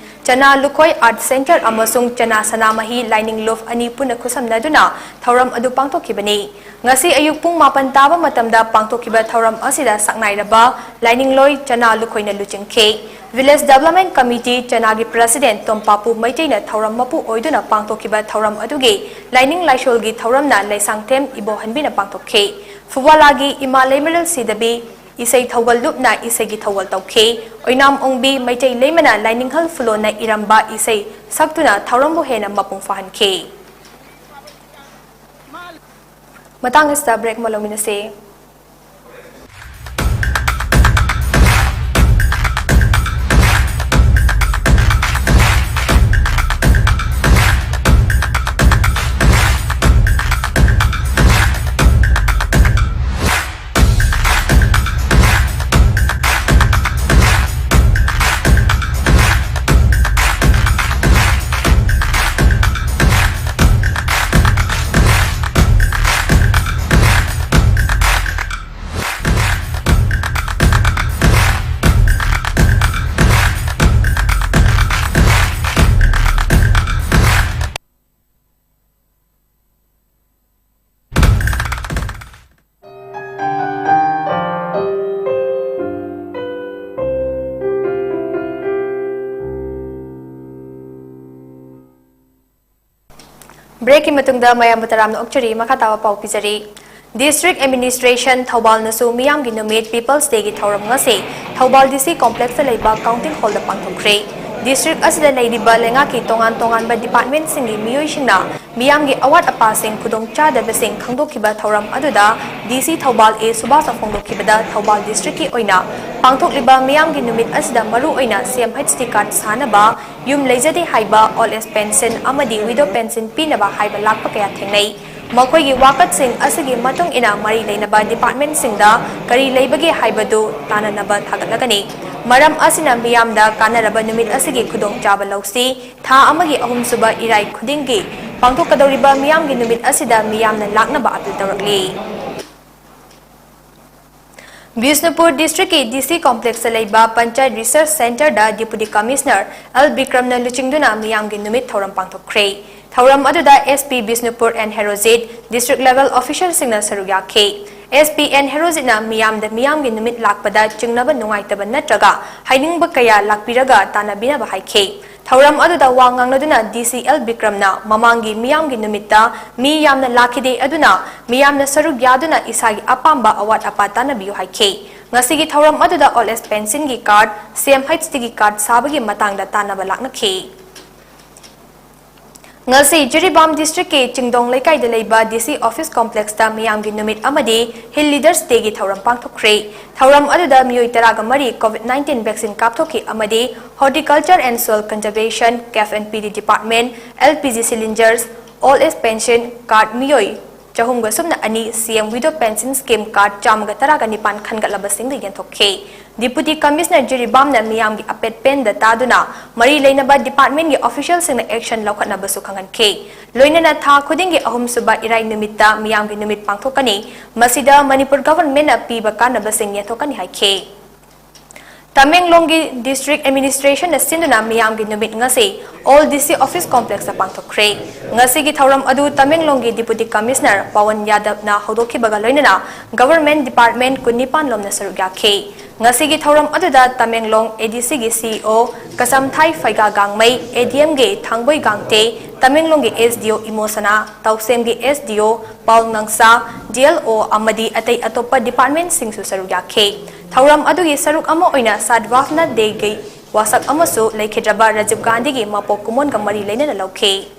ꯆꯅꯥ ꯂꯨꯈꯣꯏ ꯑꯥꯔꯠ ꯁꯦꯟꯇꯔ ꯑꯃꯁꯨꯡ ꯆꯅꯥ ꯁꯅꯥꯃꯍꯤ ꯂꯥꯏꯅꯤꯡ ꯂꯨꯞ ꯑꯅꯤ ꯄꯨꯟꯅ ꯈꯨꯠꯁꯝꯅꯗꯨꯅ ꯊꯧꯔꯝ ꯑꯗꯨ ꯄꯥꯡꯊꯣꯛꯈꯤꯕꯅꯤ꯫ ꯉꯁꯤ ꯑꯌꯨꯛ ꯄꯨꯡ ꯃꯥꯄꯟ ꯇꯥꯕ ꯃꯇꯝꯗ ꯄꯥꯡꯊꯣꯛꯈꯤꯕ ꯊꯧꯔꯝ ꯑꯁꯤꯗ ꯁꯛꯅꯥꯏꯔꯕ ꯂꯥꯏꯅꯤꯡꯂꯣꯏ ꯆꯅꯥ ꯂꯨꯈꯣꯏꯅ ꯂꯨꯆꯤꯡꯈꯤ꯫ ꯚꯤꯂꯦꯖ ꯗꯦꯚꯂꯞꯃꯦꯟ ꯀꯃꯤꯇꯤ ꯆꯅꯥꯒꯤ ꯄ꯭ꯔꯁꯤꯗꯦꯟ ꯇꯣꯝꯄꯥꯄꯨ ꯃꯩꯇꯩꯅ ꯊꯧꯔꯝ ꯃꯄꯨ ꯑꯣꯏꯗꯨꯅ ꯄꯥꯡꯊꯣꯛꯈꯤꯕ ꯊꯧꯔꯝ ꯑꯗꯨꯒꯤ ꯂꯥꯏꯅꯤꯡ ꯂꯥꯏꯁꯣꯜꯒꯤ ꯊꯧꯔꯝꯅ ꯂꯩꯁꯥꯡꯊꯦꯝ ꯏꯕꯣꯍꯟꯕꯤꯅ ꯄꯥꯡꯊꯣꯛꯈꯤ꯫ ꯐꯨꯋꯥꯂꯥꯒꯤ ꯏꯃꯥ ꯂꯩꯃꯔꯦꯜ ꯁꯤꯗꯕꯤ ꯏꯁꯩ ꯊꯧꯒꯜ ꯂꯨꯞꯅ ꯏꯁꯩꯒꯤ ꯊꯧꯒꯜ ꯇꯧꯈꯤ꯫ ꯑꯣꯏꯅꯥꯝ ꯑꯣꯡꯕꯤ ꯃꯩꯇꯩ ꯂꯩꯃꯅ ꯂꯥꯏꯅꯤꯡꯍꯜ ꯐꯨꯂꯣꯅ ꯏꯔꯝꯕ ꯏꯁꯩ ꯁꯛꯇꯨꯅ ꯊꯧꯔꯝꯕꯨ ꯍꯦꯟꯅ ꯃꯄꯨꯡ ꯐꯥꯍꯟꯈꯤ꯫ ꯃꯇꯥꯡ ꯑꯁꯤꯗ ꯕ꯭ꯔꯦꯛ ꯑꯃ ꯂꯧꯃꯤꯟꯅꯁꯤ꯫ Breakꯀꯤ ꯃꯇꯨꯡꯗ ꯃꯌꯥꯝꯕꯨ ꯇꯔꯥꯝꯅ ꯑꯣꯛꯆꯔꯤ꯫ ꯃꯈꯥ ꯇꯥꯕ ꯄꯥꯎ ꯄꯤꯖꯔꯤ꯫ District Administration ꯊꯧꯕꯥꯜꯅꯁꯨ ꯃꯤꯌꯥꯝꯒꯤ ꯅꯨꯃꯤꯠ People's Dayꯒꯤ ꯊꯧꯔꯝ ꯉꯁꯤ ꯊꯧꯕꯥꯜ DC Complexꯇ ꯂꯩꯕ Counting Hallꯗ ꯄꯥꯡꯊꯣꯛꯈ꯭ꯔꯦ꯫ District ꯑꯁꯤꯗ ꯂꯩꯔꯤꯕ ꯂꯩꯉꯥꯛꯀꯤ ꯇꯣꯉꯥꯟ ꯇꯣꯉꯥꯟꯕ departmentꯁꯤꯡꯒꯤ ꯃꯤꯑꯣꯏꯁꯤꯡꯅ ꯃꯤꯌꯥꯝꯒꯤ ꯑꯋꯥꯠ ꯑꯄꯥꯁꯤꯡ ꯈꯨꯗꯣꯡ ꯆꯥꯗꯕꯁꯤꯡ ꯈꯪꯗꯣꯛꯈꯤꯕ ꯊꯧꯔꯝ ꯑꯗꯨꯗ DC ꯊꯧꯕꯥꯜ A ꯁꯨꯕꯥꯁꯅ ꯐꯣꯡꯗꯣꯛꯈꯤꯕꯗ, ꯊꯧꯕꯥꯜ districtꯀꯤ ꯑꯣꯏꯅ ꯄꯥꯡꯊꯣꯛꯂꯤꯕ ꯃꯤꯌꯥꯝꯒꯤ ꯅꯨꯃꯤꯠ ꯑꯁꯤꯗ ꯃꯔꯨ ꯑꯣꯏꯅ CM HD card ꯁꯥꯅꯕ, ꯌꯨꯝ ꯂꯩꯖꯗꯦ ꯍꯥꯏꯕ old age pension ꯑꯃꯗꯤ widow pension ꯄꯤꯅꯕ ꯍꯥꯏꯕ ꯂꯥꯛꯄ ꯀꯌꯥ ꯊꯦꯡꯅꯩ꯫ ꯃꯈꯣꯏꯒꯤ ꯋꯥꯀꯠꯁꯤꯡ ꯑꯁꯤꯒꯤ ꯃꯇꯨꯡ ꯏꯟꯅ ꯃꯔꯤ ꯂꯩꯅꯕ departmentꯁꯤꯡꯗ ꯀꯔꯤ ꯂꯩꯕꯒꯦ ꯍꯥꯏꯕꯗꯨ ꯇꯥꯟꯅꯅꯕ ꯊꯥꯒꯠꯂꯒꯅꯤ꯫ ꯃꯔꯝ ꯑꯁꯤꯅ ꯃꯤꯌꯥꯝꯗ ꯀꯥꯟꯅꯔꯕ ꯅꯨꯃꯤꯠ ꯑꯁꯤꯒꯤ ꯈꯨꯗꯣꯡꯆꯥꯕ ꯂꯧꯁꯤ꯫ ꯊꯥ ꯑꯃꯒꯤ ꯑꯍꯨꯝꯁꯨꯕ ꯏꯔꯥꯏ ꯈꯨꯗꯤꯡꯒꯤ ꯄꯥꯡꯊꯣꯛꯀꯗꯧꯔꯤꯕ ꯃꯤꯌꯥꯝꯒꯤ ꯅꯨꯃꯤꯠ ꯑꯁꯤꯗ ꯃꯤꯌꯥꯝꯅ ꯂꯥꯛꯅꯕ appeal ꯇꯧꯔꯛꯂꯤ꯫ ꯕꯤꯁꯅꯨꯄꯨꯔ districtꯀꯤ DC Complexꯇ ꯂꯩꯕ Panchayat Research Centreꯗ Deputy Commissioner L ꯕꯤꯀ꯭ꯔꯝꯅ ꯂꯨꯆꯤꯡꯗꯨꯅ ꯃꯤꯌꯥꯝꯒꯤ ꯅꯨꯃꯤꯠ ꯊꯧꯔꯝ ꯄꯥꯡꯊꯣꯛꯈ꯭ꯔꯦ꯫ ꯊꯧꯔꯝ ꯑꯗꯨꯗ SP Bishnupur N Herojit, district level officialꯁꯤꯡꯅ ꯁꯔꯨꯛ ꯌꯥꯈꯤ꯫ SP ꯑꯦꯟ ꯍꯦꯔꯣꯖꯤꯠꯅ ꯃꯤꯌꯥꯝꯗ ꯃꯤꯌꯥꯝꯒꯤ ꯅꯨꯃꯤꯠ ꯂꯥꯛꯄꯗ ꯆꯤꯡꯅꯕ ꯅꯨꯡꯉꯥꯏꯇꯕ ꯅꯠꯇ꯭ꯔꯒ ꯍꯥꯏꯅꯤꯡꯕ ꯀꯌꯥ ꯂꯥꯛꯄꯤꯔꯒ ꯇꯥꯟꯅꯕꯤꯅꯕ ꯍꯥꯏꯈꯤ꯫ ꯊꯧꯔꯝ ꯑꯗꯨꯗ ꯋꯥ ꯉꯥꯡꯅꯗꯨꯅ DC L ꯕꯤꯀ꯭ꯔꯝꯅ ꯃꯃꯥꯡꯒꯤ ꯃꯤꯌꯥꯝꯒꯤ ꯅꯨꯃꯤꯠꯇ ꯃꯤ ꯌꯥꯝꯅ ꯂꯥꯛꯈꯤꯗꯦ, ꯑꯗꯨꯅ ꯃꯤꯌꯥꯝꯅ ꯁꯔꯨꯛ ꯌꯥꯗꯨꯅ ꯏꯁꯥꯒꯤ ꯑꯄꯥꯝꯕ ꯑꯋꯥꯠ ꯑꯄꯥ ꯇꯥꯟꯅꯕꯤꯌꯨ ꯍꯥꯏꯈꯤ꯫ ꯉꯁꯤꯒꯤ ꯊꯧꯔꯝ ꯑꯗꯨꯗ old age pensionꯒꯤ card, CM HDꯒꯤ card ꯁꯥꯕꯒꯤ ꯃꯇꯥꯡꯗ ꯇꯥꯟꯅꯕ ꯂꯥꯛꯅꯈꯤ꯫ ꯉꯁꯤ ꯖꯤꯔꯤꯕꯥꯝ districtꯀꯤ ꯆꯤꯡꯗꯣꯡ ꯂꯩꯀꯥꯏꯗ ꯂꯩꯕ DC office complexꯇ ꯃꯤꯌꯥꯝꯒꯤ ꯅꯨꯃꯤꯠ ꯑꯃꯗꯤ Hill Leaders Dayꯒꯤ ꯊꯧꯔꯝ ꯄꯥꯡꯊꯣꯛꯈ꯭ꯔꯦ꯫ ꯊꯧꯔꯝ ꯑꯗꯨꯗ ꯃꯤꯑꯣꯏ ꯇꯔꯥꯒ ꯃꯔꯤ COVID nineteen vaccine ꯀꯥꯞꯊꯣꯛꯈꯤ ꯑꯃꯗꯤ Horticulture and Soil Conservation, CAF and PD department, LPG cylinders, old age pension card ꯃꯤꯑꯣꯏ ꯆꯍꯨꯝꯒ ꯁꯨꯞꯅ ꯑꯅꯤ, CM widow pension scheme card ꯆꯥꯝꯃꯒ ꯇꯔꯥꯒ ꯅꯤꯄꯥꯟ ꯈꯟꯒꯠꯂꯕꯁꯤꯡꯗ ꯌꯦꯟꯊꯣꯛꯈꯤ꯫ Deputy Commissioner ꯖꯤꯔꯤꯕꯥꯝꯅ ꯃꯤꯌꯥꯝꯒꯤ ꯑꯄꯦꯠ ꯄꯦꯟꯗ ꯇꯥꯗꯨꯅ ꯃꯔꯤ ꯂꯩꯅꯕ departmentꯀꯤ officialꯁꯤꯡꯅ action ꯂꯧꯈꯠꯅꯕꯁꯨ ꯈꯪꯍꯟꯈꯤ꯫ ꯂꯣꯏꯅꯅ ꯊꯥ ꯈꯨꯗꯤꯡꯒꯤ ꯑꯍꯨꯝꯁꯨꯕ ꯏꯔꯥꯏ ꯅꯨꯃꯤꯠꯇ ꯃꯤꯌꯥꯝꯒꯤ ꯅꯨꯃꯤꯠ ꯄꯥꯡꯊꯣꯛꯀꯅꯤ꯫ ꯃꯁꯤꯗ ꯃꯅꯤꯄꯨꯔ governmentꯅ ꯄꯤꯕ ꯀꯥꯟꯅꯕꯁꯤꯡ ꯌꯦꯟꯊꯣꯛꯀꯅꯤ ꯍꯥꯏꯈꯤ꯫ ꯇꯃꯦꯡꯂꯣꯡꯒꯤ district administrationꯅ ꯁꯤꯟꯗꯨꯅ ꯃꯤꯌꯥꯝꯒꯤ ꯅꯨꯃꯤꯠ ꯉꯁꯤ Old DC office complexꯇ ꯄꯥꯡꯊꯣꯛꯈ꯭ꯔꯦ꯫ ꯉꯁꯤꯒꯤ ꯊꯧꯔꯝ ꯑꯗꯨ ꯇꯃꯦꯡꯂꯣꯡꯒꯤ Deputy Commissioner ꯄꯋꯟ ꯌꯥꯗꯕꯅ ꯍꯧꯗꯣꯛꯈꯤꯕꯒ ꯂꯣꯏꯅꯅ government department ꯀꯨꯟꯅꯤꯄꯥꯟ ꯂꯣꯝꯅ ꯁꯔꯨꯛ ꯌꯥꯈꯤ꯫ ꯉꯁꯤꯒꯤ ꯊꯧꯔꯝ ꯑꯗꯨꯗ ꯇꯃꯦꯡꯂꯣꯡ ADCꯒꯤ CEO ꯀꯁꯝꯊꯥꯏ ꯐꯩꯒꯥ ꯒꯥꯡꯃꯩ, ADMꯒꯤ ꯊꯥꯡꯕꯣꯏ ꯒꯥꯡꯇꯦ, ꯇꯃꯦꯡꯂꯣꯡꯒꯤ SDO ꯏꯃꯣꯁꯅꯥ, ꯇꯧꯁꯦꯝꯒꯤ SDO ꯄꯥꯎꯜ ꯉꯪꯁꯥ, DLO ꯑꯃꯗꯤ ꯑꯇꯩ ꯑꯇꯣꯞꯄ departmentꯁꯤꯡꯁꯨ ꯁꯔꯨꯛ ꯌꯥꯈꯤ꯫ ꯊꯧꯔꯝ ꯑꯗꯨꯒꯤ ꯁꯔꯨꯛ ꯑꯃ ꯑꯣꯏꯅ ꯁꯥꯗꯚꯥꯕꯅꯥ ꯗꯦꯒꯤ ꯋꯥꯁꯛ ꯑꯃꯁꯨ ꯂꯩꯈꯤꯗ꯭ꯔꯕ ꯔꯥꯖꯤꯕ ꯒꯥꯟꯙꯤꯒꯤ ꯃꯄꯣꯛ ꯀꯨꯝꯑꯣꯟꯒ ꯃꯔꯤ ꯂꯩꯅꯅ ꯂꯧꯈꯤ꯫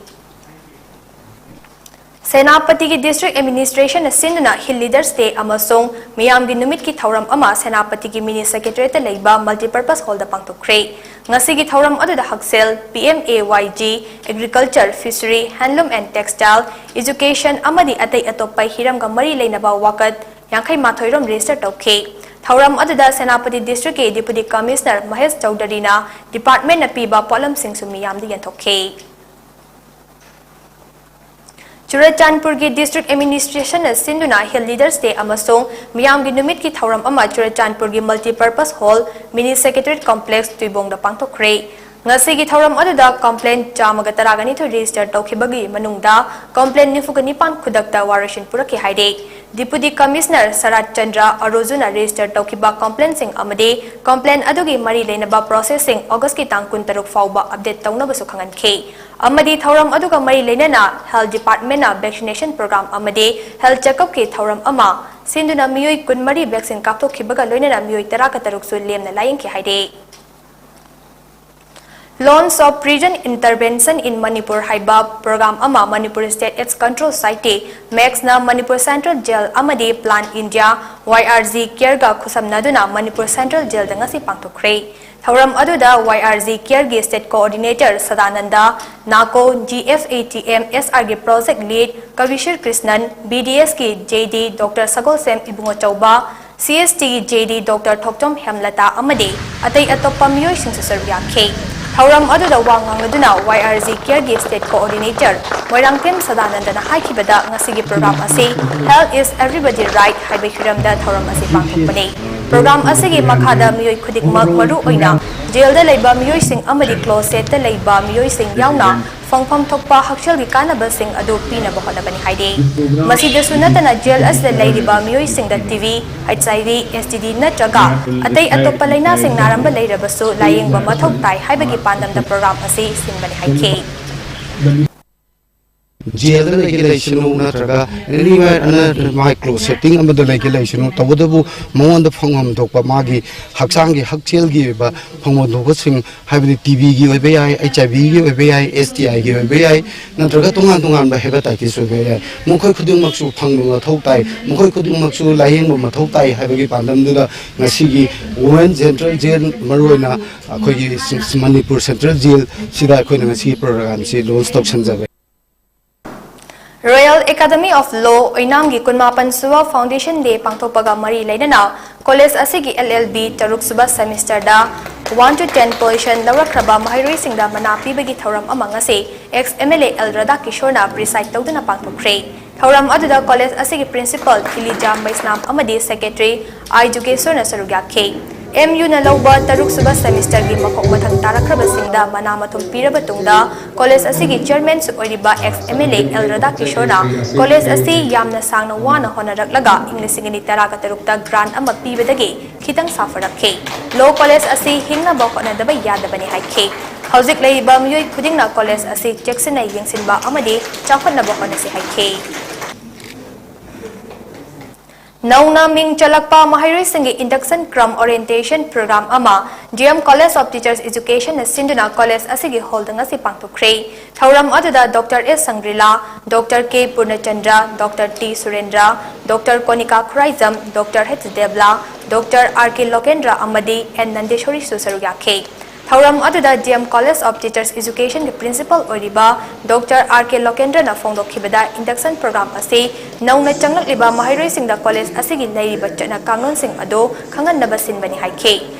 ꯁꯦꯅꯥꯄꯇꯤꯒꯤ District Administrationꯅ ꯁꯤꯟꯗꯨꯅ Hill Leaders Day ꯑꯃꯁꯨꯡ ꯃꯤꯌꯥꯝꯒꯤ ꯅꯨꯃꯤꯠꯀꯤ ꯊꯧꯔꯝ ꯑꯃ ꯁꯦꯅꯥꯄꯇꯤꯒꯤ Mini Secretariatꯇ ꯂꯩꯕ Multipurpose Hallꯗ ꯄꯥꯡꯊꯣꯛꯈ꯭ꯔꯦ꯫ ꯉꯁꯤꯒꯤ ꯊꯧꯔꯝ ꯑꯗꯨꯗ ꯍꯛꯁꯦꯜ, PMAYG, Agriculture, Fishery, Handloom and Textile, Education ꯑꯃꯗꯤ ꯑꯇꯩ ꯑꯇꯣꯞꯄ ꯍꯤꯔꯝꯒ ꯃꯔꯤ ꯂꯩꯅꯕ ꯋꯥꯀꯠ ꯌꯥꯡꯈꯩ ꯃꯥꯊꯣꯏ ꯔꯣꯝ register ꯇꯧꯈꯤ꯫ ꯊꯧꯔꯝ ꯑꯗꯨꯗ ꯁꯦꯅꯥꯄꯇꯤ Districtꯀꯤ Deputy Commissioner ꯃꯍꯦꯁ ꯆꯧꯙꯔꯤꯅ departmentꯅ ꯄꯤꯕ ꯄꯣꯠꯂꯝꯁꯤꯡꯁꯨ ꯃꯤꯌꯥꯝꯗ ꯌꯦꯟꯊꯣꯛꯈꯤ꯫ ꯆꯨꯔꯆꯥꯟꯄꯨꯔꯒꯤ District Administrationꯅ ꯁꯤꯟꯗꯨꯅ Hill Leaders Day ꯑꯃꯁꯨꯡ ꯃꯤꯌꯥꯝꯒꯤ ꯅꯨꯃꯤꯠꯀꯤ ꯊꯧꯔꯝ ꯑꯃ ꯆꯨꯔꯆꯥꯟꯄꯨꯔꯒꯤ Multipurpose Hall, Mini Secretariat Complex, ꯇꯨꯏꯕꯣꯡꯗ ꯄꯥꯡꯊꯣꯛꯈ꯭ꯔꯦ꯫ ꯉꯁꯤꯒꯤ ꯊꯧꯔꯝ ꯑꯗꯨꯗ complaint ꯆꯥꯝꯃꯒ ꯇꯔꯥꯒ ꯅꯤꯊꯣꯏ register ꯇꯧꯈꯤꯕꯒꯤ ꯃꯅꯨꯡꯗ complaint ꯅꯤꯐꯨꯒ ꯅꯤꯄꯥꯟ ꯈꯨꯗꯛꯇ ꯋꯥꯔꯣꯏꯁꯤꯟ ꯄꯨꯔꯛꯈꯤ ꯍꯥꯏꯔꯤ꯫ Deputy Commissioner ꯁꯔꯠ ꯆꯟꯗ꯭ꯔ ꯑꯔꯣꯖꯨꯅ register ꯇꯧꯈꯤꯕ complaintꯁꯤꯡ ꯑꯃꯗꯤ complaint ꯑꯗꯨꯒꯤ ꯃꯔꯤ ꯂꯩꯅꯕ processꯁꯤꯡ Augustꯀꯤ ꯇꯥꯡ ꯀꯨꯟꯇꯔꯨꯛ ꯐꯥꯎꯕ update ꯇꯧꯅꯕꯁꯨ ꯈꯪꯍꯟꯈꯤ꯫ ꯑꯃꯗꯤ ꯊꯧꯔꯝ ꯑꯗꯨꯒ ꯃꯔꯤ ꯂꯩꯅꯅ Health Departmentꯅ vaccination program ꯑꯃꯗꯤ health checkupꯀꯤ ꯊꯧꯔꯝ ꯑꯃ ꯁꯤꯟꯗꯨꯅ ꯃꯤꯑꯣꯏ ꯀꯨꯟꯃꯔꯤ vaccine ꯀꯥꯞꯊꯣꯛꯈꯤꯕꯒ ꯂꯣꯏꯅꯅ ꯃꯤꯑꯣꯏ ꯇꯔꯥꯒ ꯇꯔꯨꯛꯁꯨ ꯂꯦꯝꯅ ꯂꯥꯌꯦꯡꯈꯤ ꯍꯥꯏꯔꯤ꯫ Launch of Prison Intervention in Manipur ꯍꯥꯏꯕ program ꯑꯃ Manipur State AIDS Control Society, MACSꯅ Manipur Central Jail ꯑꯃꯗꯤ Plan India, YRG Careꯒ ꯈꯨꯠꯁꯝꯅꯗꯨꯅ Manipur Central Jailꯗ ꯉꯁꯤ ꯄꯥꯡꯊꯣꯛꯈ꯭ꯔꯦ꯫ ꯊꯧꯔꯝ ꯑꯗꯨꯗ YRG Careꯒꯤ State Coordinator Sadananda ꯅꯥꯀꯣ, GFATM SRꯒꯤ Project Lead ꯀꯕꯤꯁꯤꯔ Krishnan, BDSꯀꯤ JD Doctor ꯁꯒꯣꯜꯁꯦꯝ ꯏꯕꯨꯡꯉꯣꯆꯧꯕ, CSTꯒꯤ JD Doctor ꯊꯣꯛꯆꯣꯝ ꯍꯦꯝꯂꯇꯥ ꯑꯃꯗꯤ ꯑꯇꯩ ꯑꯇꯣꯞꯄ ꯃꯤꯑꯣꯏꯁꯤꯡꯁꯨ ꯁꯔꯨꯛ ꯌꯥꯈꯤ꯫ ꯊꯧꯔꯝ ꯑꯗꯨꯗ ꯋꯥ ꯉꯥꯡꯂꯗꯨꯅ YRG Careꯒꯤ State Coordinator ꯃꯣꯏꯔꯥꯡꯊꯦꯝ ꯁꯗꯥꯅꯟꯗꯅ ꯍꯥꯏꯈꯤꯕꯗ, ꯉꯁꯤꯒꯤ program ꯑꯁꯤ Health is Everybody Right ꯍꯥꯏꯕ ꯍꯤꯔꯝꯗ ꯊꯧꯔꯝ ꯑꯁꯤ ꯄꯥꯡꯊꯣꯛꯄꯅꯤ꯫ Program ꯑꯁꯤꯒꯤ ꯃꯈꯥꯗ ꯃꯤꯑꯣꯏ ꯈꯨꯗꯤꯡꯃꯛ, ꯃꯔꯨ ꯑꯣꯏꯅ jailꯗ ꯂꯩꯕ ꯃꯤꯑꯣꯏꯁꯤꯡ ꯑꯃꯗꯤ closetꯇ ꯂꯩꯕ ꯃꯤꯑꯣꯏꯁꯤꯡ ꯌꯥꯎꯅ, ꯐꯪꯐꯝ ꯊꯣꯛꯄ ꯍꯛꯁꯦꯜꯒꯤ ꯀꯥꯟꯅꯕꯁꯤꯡ ꯑꯗꯨ ꯄꯤꯅꯕ ꯍꯣꯠꯅꯕꯅꯤ ꯍꯥꯏꯔꯤ꯫ ꯃꯁꯤꯗꯁꯨ ꯅꯠꯇꯅ ꯖꯦꯜ ꯑꯁꯤꯗ ꯂꯩꯔꯤꯕ ꯃꯤꯑꯣꯏꯁꯤꯡꯗ ꯇꯤ ꯕꯤ, ꯑꯩꯆ ꯑꯥꯏ ꯚꯤ, ꯑꯦꯁ ꯇꯤ ꯗꯤ ꯅꯠꯇ꯭ꯔꯒ ꯑꯇꯩ ꯑꯇꯣꯞꯄ ꯂꯥꯏꯅꯥꯁꯤꯡ ꯅꯥꯔꯝꯕ ꯂꯩꯔꯕꯁꯨ ꯂꯥꯌꯦꯡꯕ ꯃꯊꯧ ꯇꯥꯏ ꯍꯥꯏꯕꯒꯤ ꯄꯥꯟꯗꯝꯗ ꯄ꯭ꯔꯣꯒ꯭ꯔꯥꯝ ꯑꯁꯤ ꯁꯤꯟꯕꯅꯤ ꯍꯥꯏꯈꯤ꯫ ꯖꯦꯜꯗ ꯂꯩꯒꯦ ꯂꯩꯁꯅꯨ ꯅꯠꯇ꯭ꯔꯒ anywhere ꯑꯅ ꯃꯥꯏ ꯀ꯭ꯂꯣꯁ ꯁꯦꯠꯇꯤꯡ ꯑꯃꯗ ꯂꯩꯒꯦ ꯂꯩꯁꯅꯨ, ꯇꯧꯕꯇꯕꯨ ꯃꯉꯣꯟꯗ ꯐꯪꯐꯝ ꯊꯣꯛꯄ ꯃꯥꯒꯤ ꯍꯛꯆꯥꯡꯒꯤ ꯍꯛꯁꯦꯜꯒꯤ ꯑꯣꯏꯕ ꯐꯪꯐꯝ ꯊꯣꯛꯄꯁꯤꯡ, ꯍꯥꯏꯕꯗꯤ ꯇꯤ ꯕꯤꯒꯤ ꯑꯣꯏꯕ ꯌꯥꯏ, ꯑꯩꯆ ꯑꯥꯏ ꯚꯤꯒꯤ ꯑꯣꯏꯕ ꯌꯥꯏ, ꯑꯦꯁ ꯇꯤ ꯑꯥꯏꯒꯤ ꯑꯣꯏꯕ ꯌꯥꯏ, ꯅꯠꯇ꯭ꯔꯒ ꯇꯣꯉꯥꯟ ꯇꯣꯉꯥꯟꯕ ꯍꯦꯄꯥꯇꯥꯏꯇꯤꯁ ꯑꯣꯏꯕ ꯌꯥꯏ, ꯃꯈꯣꯏ ꯈꯨꯗꯤꯡꯃꯛꯁꯨ ꯐꯪꯕ ꯃꯊꯧ ꯇꯥꯏ, ꯃꯈꯣꯏ ꯈꯨꯗꯤꯡꯃꯛꯁꯨ ꯂꯥꯌꯦꯡꯕ ꯃꯊꯧ ꯇꯥꯏ ꯍꯥꯏꯕꯒꯤ ꯄꯥꯟꯗꯝꯗꯨꯗ ꯉꯁꯤꯒꯤ Women Central Jail, ꯃꯔꯨꯑꯣꯏꯅ ꯑꯩꯈꯣꯏꯒꯤ ꯃꯅꯤꯄꯨꯔ ꯁꯦꯟꯇ꯭ꯔꯦꯜ ꯖꯦꯜꯁꯤꯗ ꯑꯩꯈꯣꯏꯅ ꯉꯁꯤꯒꯤ ꯄ꯭ꯔꯣꯒ꯭ꯔꯥꯝꯁꯤ ꯂꯣꯟꯁ ꯇꯧꯁꯟꯖꯕꯅꯤ꯫ Royal Academy of Law ꯑꯣꯏꯅꯥꯝꯒꯤ ꯀꯨꯟꯃꯥꯄꯟ ꯁꯨꯕ Foundation Day ꯄꯥꯡꯊꯣꯛꯄꯒ ꯃꯔꯤ ꯂꯩꯅꯅ ꯀꯣꯂꯦꯖ ꯑꯁꯤꯒꯤ ꯑꯦꯜ ꯑꯦꯜ ꯕꯤ ꯇꯔꯨꯛ ꯁꯨꯕ ꯁꯦꯃꯤꯁꯇꯔꯗ one to ten position ꯂꯧꯔꯛꯈ꯭ꯔꯕ ꯃꯍꯩꯔꯣꯏꯁꯤꯡꯗ ꯃꯅꯥ ꯄꯤꯕꯒꯤ ꯊꯧꯔꯝ ꯑꯃ ꯉꯁꯤ ex M L A L ꯔꯥꯙꯥꯀꯤꯁꯣꯔꯅ preside ꯇꯧꯗꯨꯅ ꯄꯥꯡꯊꯣꯛꯈ꯭ꯔꯦ꯫ ꯊꯧꯔꯝ ꯑꯗꯨꯗ ꯀꯣꯂꯦꯖ ꯑꯁꯤꯒꯤ principal ꯏꯂꯤꯖꯥ ꯃꯩꯁꯅꯥꯝ ꯑꯃꯗꯤ secretary ꯑꯥꯏ ꯖꯨꯒꯦꯁꯣꯔꯅ ꯁꯔꯨꯛ ꯌꯥꯈꯤ꯫ ꯑꯦꯝ ꯌꯨꯅ ꯂꯧꯕ ꯇꯔꯨꯛ ꯁꯨꯕ ꯁꯦꯃꯤꯁꯇꯔꯒꯤ ꯃꯀꯣꯛ ꯃꯊꯪ ꯇꯥꯔꯛꯈ꯭ꯔꯕꯁꯤꯡꯗ ꯃꯅꯥ ꯃꯊꯨꯝ ꯄꯤꯔꯕ ꯇꯨꯡꯗ ꯀꯣꯂꯦꯖ ꯑꯁꯤꯒꯤ ꯆꯤꯌꯔꯃꯦꯟꯁꯨ ꯑꯣꯏꯔꯤꯕ ex M L A L ꯔꯥꯙꯥꯀꯤꯁꯣꯔꯅ ꯀꯣꯂꯦꯖ ꯑꯁꯤ ꯌꯥꯝꯅ ꯁꯥꯡꯅ ꯋꯥꯅ ꯍꯣꯠꯅꯔꯛꯂꯒ ꯏꯪ ꯂꯤꯁꯤꯡ ꯑꯅꯤ ꯇꯔꯥꯒ ꯇꯔꯨꯛꯇ grant ꯑꯃ ꯄꯤꯕꯗꯒꯤ ꯈꯤꯇꯪ ꯁꯥꯐꯔꯛꯈꯤ꯫ Law ꯀꯣꯂꯦꯖ ꯑꯁꯤ ꯍꯤꯡꯅꯕ ꯍꯣꯠꯅꯗꯕ ꯌꯥꯗꯕꯅꯤ ꯍꯥꯏꯈꯤ꯫ ꯍꯧꯖꯤꯛ ꯂꯩꯔꯤꯕ ꯃꯤꯑꯣꯏ ꯈꯨꯗꯤꯡꯅ ꯀꯣꯂꯦꯖ ꯑꯁꯤ ꯆꯦꯛꯁꯤꯟꯅ ꯌꯦꯡꯁꯤꯟꯕ ꯑꯃꯗꯤ ꯆꯥꯎꯈꯠꯅꯕ ꯍꯣꯠꯅꯁꯤ ꯍꯥꯏꯈꯤ꯫ ꯅꯧꯅ ꯃꯤꯡ ꯆꯜꯂꯛꯄ ꯃꯍꯩꯔꯣꯏꯁꯤꯡꯒꯤ induction cum orientation program ꯑꯃ D M College of Teachers Educationꯅ ꯁꯤꯟꯗꯨꯅ ꯀꯣꯂꯦꯖ ꯑꯁꯤꯒꯤ ꯍꯣꯜꯗ ꯉꯁꯤ ꯄꯥꯡꯊꯣꯛꯈ꯭ꯔꯦ꯫ ꯊꯧꯔꯝ ꯑꯗꯨꯗ Doctor S ꯁꯪꯒ꯭ꯔꯤꯂꯥ, Doctor K ꯄꯨꯔꯅꯆꯟꯗ꯭ꯔ, Doctor T ꯁꯨꯔꯦꯟꯗ꯭ꯔ, Doctor ꯀꯣꯅꯤꯀꯥ Khuraijam, Doctor H ꯗꯦꯕꯂꯥ, Doctor R K ꯂꯣꯀꯦꯟꯗ꯭ꯔ ꯑꯃꯗꯤ N ꯅꯟꯗꯦꯁꯣꯔꯤꯁꯨ ꯁꯔꯨꯛ ꯌꯥꯈꯤ꯫ ꯊꯧꯔꯝ ꯑꯗꯨꯗ D M College of Teachers Educationꯒꯤ principal ꯑꯣꯏꯔꯤꯕ Doctor R K ꯂꯣꯀꯦꯟꯗ꯭ꯔꯅ ꯐꯣꯡꯗꯣꯛꯈꯤꯕꯗ induction program ꯑꯁꯤ ꯅꯧꯅ ꯆꯪꯂꯛꯂꯤꯕ ꯃꯍꯩꯔꯣꯏꯁꯤꯡꯗ ꯀꯣꯂꯦꯖ ꯑꯁꯤꯒꯤ ꯂꯩꯔꯤꯕ ꯆꯠꯅ ꯀꯥꯡꯂꯣꯟꯁꯤꯡ ꯑꯗꯨ ꯈꯪꯍꯟꯅꯕ ꯁꯤꯟꯕꯅꯤ ꯍꯥꯏꯈꯤ꯫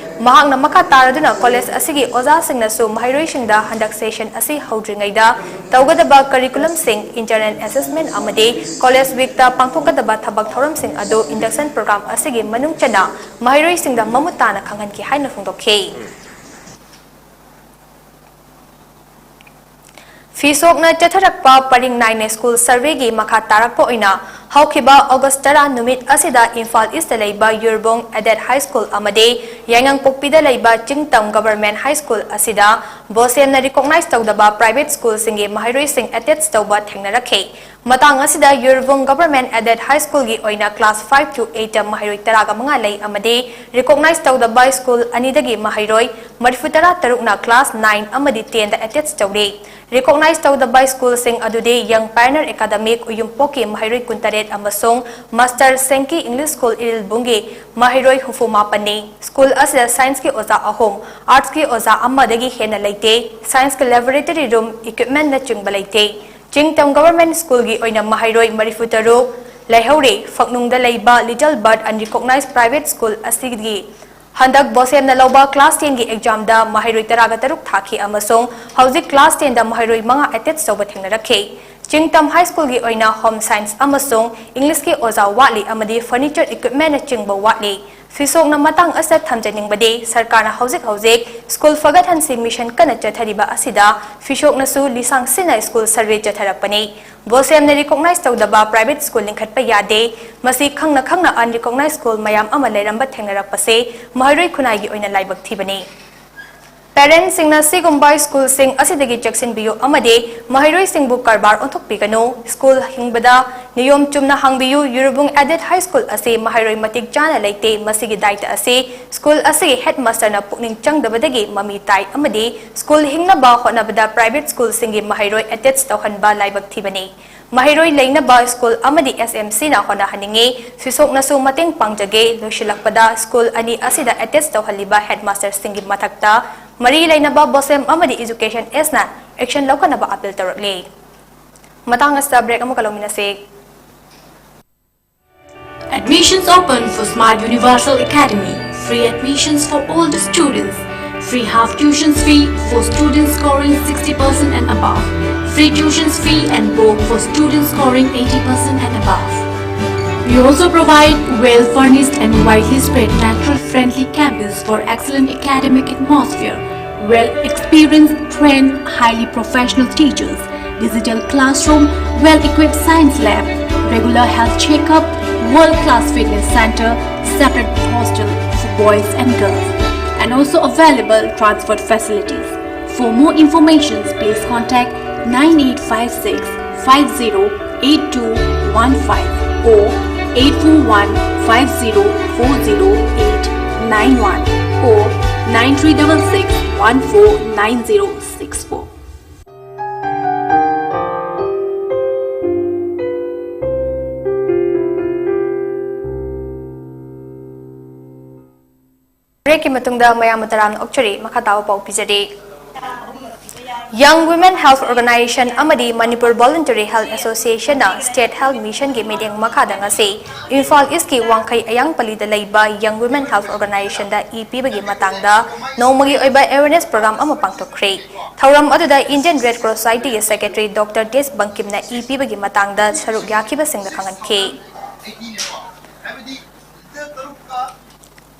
ꯃꯍꯥꯛꯅ ꯃꯈꯥ ꯇꯥꯔꯗꯨꯅ ꯀꯣꯂꯦꯖ ꯑꯁꯤꯒꯤ ꯑꯣꯖꯥꯁꯤꯡꯅꯁꯨ ꯃꯍꯩꯔꯣꯏꯁꯤꯡꯗ ꯍꯟꯗꯛ session ꯑꯁꯤ ꯍꯧꯗ꯭ꯔꯤꯉꯩꯗ ꯇꯧꯒꯗꯕ curriculumꯁꯤꯡ, internal assessment ꯑꯃꯗꯤ College Weekꯇ ꯄꯥꯡꯊꯣꯛꯀꯗꯕ ꯊꯕꯛ ꯊꯧꯔꯝꯁꯤꯡ ꯑꯗꯨ induction program ꯑꯁꯤꯒꯤ ꯃꯅꯨꯡ ꯆꯟꯅ ꯃꯍꯩꯔꯣꯏꯁꯤꯡꯗ ꯃꯃꯨꯠ ꯇꯥꯅ ꯈꯪꯍꯟꯈꯤ ꯍꯥꯏꯅ ꯐꯣꯡꯗꯣꯛꯈꯤ꯫ ꯐꯤꯁꯣꯛꯅ ꯆꯠꯊꯔꯛꯄ ꯄꯔꯤꯡ ꯅꯥꯏꯅ ꯁ꯭ꯀꯨꯜ ꯁꯔꯚꯦꯒꯤ ꯃꯈꯥ ꯇꯥꯔꯛꯄ ꯑꯣꯏꯅ ꯍꯧꯈꯤꯕ ꯑꯣꯒꯁ ꯇꯔꯥ ꯅꯨꯃꯤꯠ ꯑꯁꯤꯗ ꯏꯝꯐꯥꯜ ꯏꯁꯇ ꯂꯩꯕ ꯌꯨꯔꯕꯨꯡ ꯑꯦꯗꯦꯠ ꯍꯥꯏ ꯁ꯭ꯀꯨꯜ ꯑꯃꯗꯤ ꯌꯥꯏꯉꯪꯄꯣꯛꯄꯤꯗ ꯂꯩꯕ ꯆꯤꯡꯇꯝ ꯒꯚꯔꯟꯃꯦꯟꯠ ꯍꯥꯏ ꯁ꯭ꯀꯨꯜ ꯑꯁꯤꯗ ꯕꯣꯁꯦꯝꯅ ꯔꯤꯀꯣꯛꯅꯥꯏꯖ ꯇꯧꯗꯕ ꯄ꯭ꯔꯥꯏꯚꯦꯠ ꯁ꯭ꯀꯨꯜꯁꯤꯡꯒꯤ ꯃꯍꯩꯔꯣꯏꯁꯤꯡ ꯑꯦꯇꯦꯆ ꯇꯧꯕ ꯊꯦꯡꯅꯔꯛꯈꯤ꯫ ꯃꯇꯥꯡ ꯑꯁꯤꯗ ꯌꯨꯔꯕꯨꯡ ꯒꯚꯔꯟꯃꯦꯟꯠ ꯑꯦꯗꯦꯠ ꯍꯥꯏ ꯁ꯭ꯀꯨꯜꯒꯤ ꯑꯣꯏꯅ ꯀ꯭ꯂꯥꯁ ꯐꯥꯏꯚ to ꯑꯩꯠꯇ ꯃꯍꯩꯔꯣꯏ ꯇꯔꯥꯒ ꯃꯉꯥ ꯂꯩ ꯑꯃꯗꯤ ꯔꯤꯀꯣꯛꯅꯥꯏꯖ ꯇꯧꯗꯕ ꯁ꯭ꯀꯨꯜ ꯑꯅꯤꯗꯒꯤ ꯃꯍꯩꯔꯣꯏ ꯃꯔꯤꯐꯨ ꯇꯔꯥ ꯇꯔꯨꯛꯅ ꯀ꯭ꯂꯥꯁ ꯅꯥꯏꯟ ꯑꯃꯗꯤ ꯇꯦꯟꯗ ꯑꯦꯇꯦꯆ ꯇꯧꯔꯤ꯫ ꯔꯤꯀꯣꯛꯅꯥꯏꯖ ꯇꯧꯗꯕ ꯁ꯭ꯀꯨꯜꯁꯤꯡ ꯑꯗꯨꯗꯤ ꯌꯪ ꯄꯥꯏꯑꯣꯅꯤꯌꯔ ꯑꯦꯀꯥꯗꯃꯤꯛ ꯎꯌꯨꯝꯄꯣꯛꯀꯤ ꯃꯍꯩꯔꯣꯏ ꯀꯨꯟꯇꯔꯦꯠ ꯑꯃꯁꯨꯡ ꯃꯥꯁꯇꯔ ꯁꯦꯡꯀꯤ ꯏꯪꯂꯤꯁ ꯁ꯭ꯀꯨꯜ ꯏꯔꯤꯜꯕꯨꯡꯒꯤ ꯃꯍꯩꯔꯣꯏ ꯍꯨꯝꯐꯨ ꯃꯥꯄꯟꯅꯤ꯫ ꯁ꯭ꯀꯨꯜ ꯑꯁꯤꯗ ꯁꯥꯏꯟꯁꯀꯤ ꯑꯣꯖꯥ ꯑꯍꯨꯝ, ꯑꯥꯔꯠꯁꯀꯤ ꯑꯣꯖꯥ ꯑꯃꯗꯒꯤ ꯍꯦꯟꯅ ꯂꯩꯇꯦ꯫ ꯁꯥꯏꯟꯁꯀꯤ ꯂꯦꯕꯣꯔꯦꯇꯔꯤ ꯔꯨꯝ, ꯏꯀ꯭ꯋꯤꯞꯃꯦꯟꯠꯅꯆꯤꯡꯕ ꯂꯩꯇꯦ꯫ ꯆꯤꯡꯇꯝ ꯒꯚꯔꯟꯃꯦꯟꯠ ꯁ꯭ꯀꯨꯜꯒꯤ ꯑꯣꯏꯅ ꯃꯍꯩꯔꯣꯏ ꯃꯔꯤꯐꯨ ꯇꯔꯨꯛ ꯂꯩꯍꯧꯔꯤ꯫ ꯐꯛꯅꯨꯡꯗ ꯂꯩꯕ ꯂꯤꯇꯜ ꯕꯔꯠ ꯑꯟꯔꯤꯀꯣꯛꯅꯥꯏꯖ ꯄ꯭ꯔꯥꯏꯚꯦꯠ ꯁ꯭ꯀꯨꯜ ꯑꯁꯤꯒꯤ ꯍꯟꯗꯛ ꯕꯣꯁꯦꯝꯅ ꯂꯧꯕ ꯀ꯭ꯂꯥꯁ ꯇꯦꯟꯒꯤ ꯑꯦꯛꯖꯥꯝꯗ ꯃꯍꯩꯔꯣꯏ ꯇꯔꯥꯒ ꯇꯔꯨꯛ ꯊꯥꯈꯤ ꯑꯃꯁꯨꯡ ꯍꯧꯖꯤꯛ ꯀ꯭ꯂꯥꯁ ꯇꯦꯟꯗ ꯃꯍꯩꯔꯣꯏ ꯃꯉꯥ ꯑꯦꯇꯦꯆ ꯇꯧꯕ ꯊꯦꯡꯅꯔꯛꯈꯤ꯫ ꯆꯤꯡꯇꯝ ꯍꯥꯏ ꯁ꯭ꯀꯨꯜꯒꯤ ꯑꯣꯏꯅ ꯍꯣꯝ ꯁꯥꯏꯟꯁ ꯑꯃꯁꯨꯡ ꯏꯪꯂꯤꯁꯀꯤ ꯑꯣꯖꯥ ꯋꯥꯠꯂꯤ ꯑꯃꯗꯤ ꯐꯔꯅꯤꯆꯔ ꯏꯀ꯭ꯋꯤꯞꯃꯦꯟꯠꯅꯆꯤꯡꯕ ꯋꯥꯠꯂꯤ꯫ ꯐꯤꯁꯣꯛꯅ ꯃꯇꯥꯡ ꯑꯁꯤꯗ ꯊꯝꯖꯅꯤꯡꯕꯗꯤ, ꯁꯔꯀꯥꯔꯅ ꯍꯧꯖꯤꯛ ꯍꯧꯖꯤꯛ ꯁ꯭ꯀꯨꯜ ꯐꯒꯠꯍꯟꯁꯤ ꯃꯤꯁꯟ ꯀꯟꯅ ꯆꯠꯊꯔꯤꯕ ꯑꯁꯤꯗ ꯐꯤꯁꯣꯛꯅꯁꯨ ꯂꯤꯁꯥꯡ ꯁꯤꯟꯅ ꯁ꯭ꯀꯨꯜ ꯁꯔꯚꯦ ꯆꯠꯊꯔꯛꯄꯅꯤ꯫ ꯕꯣꯁꯦꯝꯅ ꯔꯤꯀꯣꯛꯅꯥꯏꯖ ꯇꯧꯗꯕ ꯄ꯭ꯔꯥꯏꯚꯦꯠ ꯁ꯭ꯀꯨꯜ ꯂꯤꯡꯈꯠꯄ ꯌꯥꯗꯦ꯫ ꯃꯁꯤ ꯈꯪꯅ ꯈꯪꯅ ꯑꯟꯔꯤꯀꯣꯛꯅꯥꯏꯖ ꯁ꯭ꯀꯨꯜ ꯃꯌꯥꯝ ꯑꯃ ꯂꯩꯔꯝꯕ ꯊꯦꯡꯅꯔꯛꯄꯁꯦ ꯃꯍꯩꯔꯣꯏ ꯈꯨꯟꯅꯥꯏꯒꯤ ꯑꯣꯏꯅ ꯂꯥꯏꯕꯛ ꯊꯤꯕꯅꯤ꯫ ꯄꯦꯔꯦꯟꯠꯁꯤꯡꯅ ꯁꯤꯒꯨꯝꯕ ꯁ꯭ꯀꯨꯜꯁꯤꯡ ꯑꯁꯤꯗꯒꯤ ꯆꯦꯛꯁꯤꯟꯕꯤꯌꯨ ꯑꯃꯗꯤ ꯃꯍꯩꯔꯣꯏꯁꯤꯡꯕꯨ ꯀꯔꯕꯥꯔ ꯑꯣꯟꯊꯣꯛꯄꯤꯒꯅꯨ꯫ ꯁ꯭ꯀꯨꯜ ꯍꯤꯡꯕꯗ ꯅꯤꯌꯣꯝ ꯆꯨꯝꯅ ꯍꯥꯡꯕꯤꯌꯨ꯫ ꯌꯨꯔꯕꯨꯡ ꯑꯦꯗꯦꯠ ꯍꯥꯏ ꯁ꯭ꯀꯨꯜ ꯑꯁꯤ ꯃꯍꯩꯔꯣꯏ ꯃꯇꯤꯛ ꯆꯥꯅ ꯂꯩꯇꯦ꯫ ꯃꯁꯤꯒꯤ ꯗꯥꯏꯇ ꯑꯁꯤ ꯁ꯭ꯀꯨꯜ ꯑꯁꯤꯒꯤ ꯍꯦꯗꯃꯥꯁꯇꯔꯅ ꯄꯨꯛꯅꯤꯡ ꯆꯪꯗꯕꯗꯒꯤ ꯃꯃꯤ ꯇꯥꯏ ꯑꯃꯗꯤ ꯁ꯭ꯀꯨꯜ ꯍꯤꯡꯅꯕ ꯍꯣꯠꯅꯕꯗ ꯄ꯭ꯔꯥꯏꯚꯦꯠ ꯁ꯭ꯀꯨꯜꯁꯤꯡꯒꯤ ꯃꯍꯩꯔꯣꯏ ꯑꯦꯇꯦꯆ ꯇꯧꯍꯟꯕ ꯂꯥꯏꯕꯛ ꯊꯤꯕꯅꯤ꯫ ꯃꯍꯩꯔꯣꯏ ꯂꯩꯅꯕ ꯁ꯭ꯀꯨꯜ ꯑꯃꯗꯤ ꯑꯦꯁ ꯑꯦꯝ ꯁꯤꯅ ꯍꯣꯠꯅꯍꯟꯅꯤꯡꯏ꯫ ꯐꯤꯁꯣꯛꯅꯁꯨ ꯃꯇꯦꯡ ꯄꯥꯡꯖꯒꯦ꯫ ꯂꯣꯏꯁꯤꯜꯂꯛꯄꯗ ꯁ꯭ꯀꯨꯜ ꯑꯅꯤ ꯑꯁꯤꯗ ꯑꯦꯇꯦꯆ ꯇꯧꯍꯜꯂꯤꯕ ꯍꯦꯗꯃꯥꯁꯇꯔꯁꯤꯡꯒꯤ ꯃꯊꯛꯇ ꯃꯔꯤ ꯂꯩꯅꯕ ꯕꯣꯁꯦꯝ ꯑꯃꯗꯤ ꯏꯖꯨꯀꯦꯁꯟ ꯑꯦꯁꯅ ꯑꯦꯛꯁꯟ ꯂꯧꯈꯠꯅꯕ ꯑꯥꯄꯤꯜ ꯇꯧꯔꯛꯂꯤ꯫ ꯃꯇꯥꯡ ꯑꯁꯤꯗ ꯕ꯭ꯔꯦꯛ ꯑꯃꯨꯛꯀ ꯂꯧꯃꯤꯟꯅꯁꯤ꯫ Admissions open for Smart Universal Academy. Free admissions for all the students. Free half tuition fee for students scoring sixty percent and above. Free tuition fee and book for students scoring eighty percent and above. We also provide well-furnished and widely spread natural-friendly campus for excellent academic atmosphere. Well experienced, trained, highly professional teachers, digital classroom, well equipped science lab, regular health checkup, world class fitness center, separate hostel for boys and girls, and also available transport facilities. For more information, please contact nine eight five six five zero eight two one five or eight four one five zero four zero eight nine one or nine three double six one four nine zero six four. Breakꯀꯤ ꯃꯇꯨꯡꯗ ꯃꯌꯥꯝ ꯇꯔꯥꯝꯅ ꯑꯣꯛꯆꯔꯤ꯫ ꯃꯈꯥ ꯇꯥꯕ ꯄꯥꯎ ꯄꯤꯖꯔꯤ꯫ Young Women Health Organization ꯑꯃꯗꯤ Manipur Voluntary Health Associationꯅ State Health Missionꯒꯤ ꯃꯤꯠꯌꯦꯡ ꯃꯈꯥꯗ ꯉꯁꯤ ꯏꯝꯐꯥꯜ ꯏꯁꯀꯤ ꯋꯥꯡꯈꯩ ꯑꯌꯥꯡꯄꯜꯂꯤꯗ ꯂꯩꯕ Young Women Health Organizationꯗ ꯏ ꯄꯤꯕꯒꯤ ꯃꯇꯥꯡꯗ ꯅꯣꯡꯃꯒꯤ ꯑꯣꯏꯕ awareness program ꯑꯃ ꯄꯥꯡꯊꯣꯛꯈ꯭ꯔꯦ꯫ ꯊꯧꯔꯝ ꯑꯗꯨꯗ Indian Red Cross Societyꯒꯤ Secretary Doctor T S ꯕꯪꯀꯤꯝꯅ E ꯄꯤꯕꯒꯤ ꯃꯇꯥꯡꯗ ꯁꯔꯨꯛ ꯌꯥꯈꯤꯕꯁꯤꯡꯗ ꯈꯪꯍꯟꯈꯤ꯫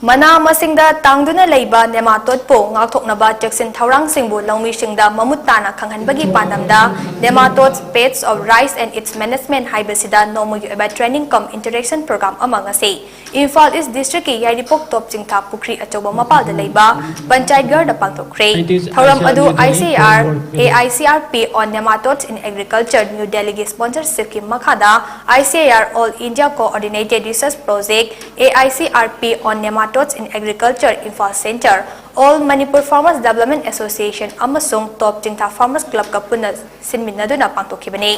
ꯃꯅꯥ ꯃꯁꯤꯡꯗ ꯇꯥꯡꯗꯨꯅ ꯂꯩꯕ nematodeꯄꯨ ꯉꯥꯛꯊꯣꯛꯅꯕ ꯆꯦꯛꯁꯤꯟ ꯊꯧꯔꯥꯡꯁꯤꯡꯕꯨ ꯂꯧꯃꯤꯁꯤꯡꯗ ꯃꯃꯨꯠ ꯇꯥꯅ ꯈꯪꯍꯟꯕꯒꯤ ꯄꯥꯟꯗꯝꯗ Nematodes, Pests of Rice and Its Management ꯍꯥꯏꯕꯁꯤꯗ ꯅꯣꯡꯃꯒꯤ ꯑꯣꯏꯕ training cum interaction program ꯑꯃ ꯉꯁꯤ ꯏꯝꯐꯥꯜ ꯏꯁ ꯗꯤꯁꯇ꯭ꯔꯤꯛꯀꯤ ꯌꯥꯏꯔꯤꯄꯣꯛ ꯇꯣꯞ ꯆꯤꯡꯊꯥ ꯄꯨꯈ꯭ꯔꯤ ꯑꯆꯧꯕ ꯃꯄꯥꯜꯗ ꯂꯩꯕ ꯄꯟꯆꯥꯌꯠ ꯒꯔꯗ ꯄꯥꯡꯊꯣꯛꯈ꯭ꯔꯦ꯫ ꯊꯧꯔꯝ ꯑꯗꯨ I C I R, A I C R P on Nematodes in Agriculture, New Delhiꯒꯤ sponsorshipꯀꯤ ꯃꯈꯥꯗ I C I R All India Coordinated Research Project, A I C R P on Nematodes in Agriculture, Imphal Centre, All Manipur Farmers Development Association ꯑꯃꯁꯨꯡ ꯇꯣꯞ ꯆꯤꯡꯊꯥ Farmers Clubꯀ ꯄꯨꯟꯅ ꯁꯤꯟꯃꯤꯟꯅꯗꯨꯅ ꯄꯥꯡꯊꯣꯛꯈꯤꯕꯅꯤ꯫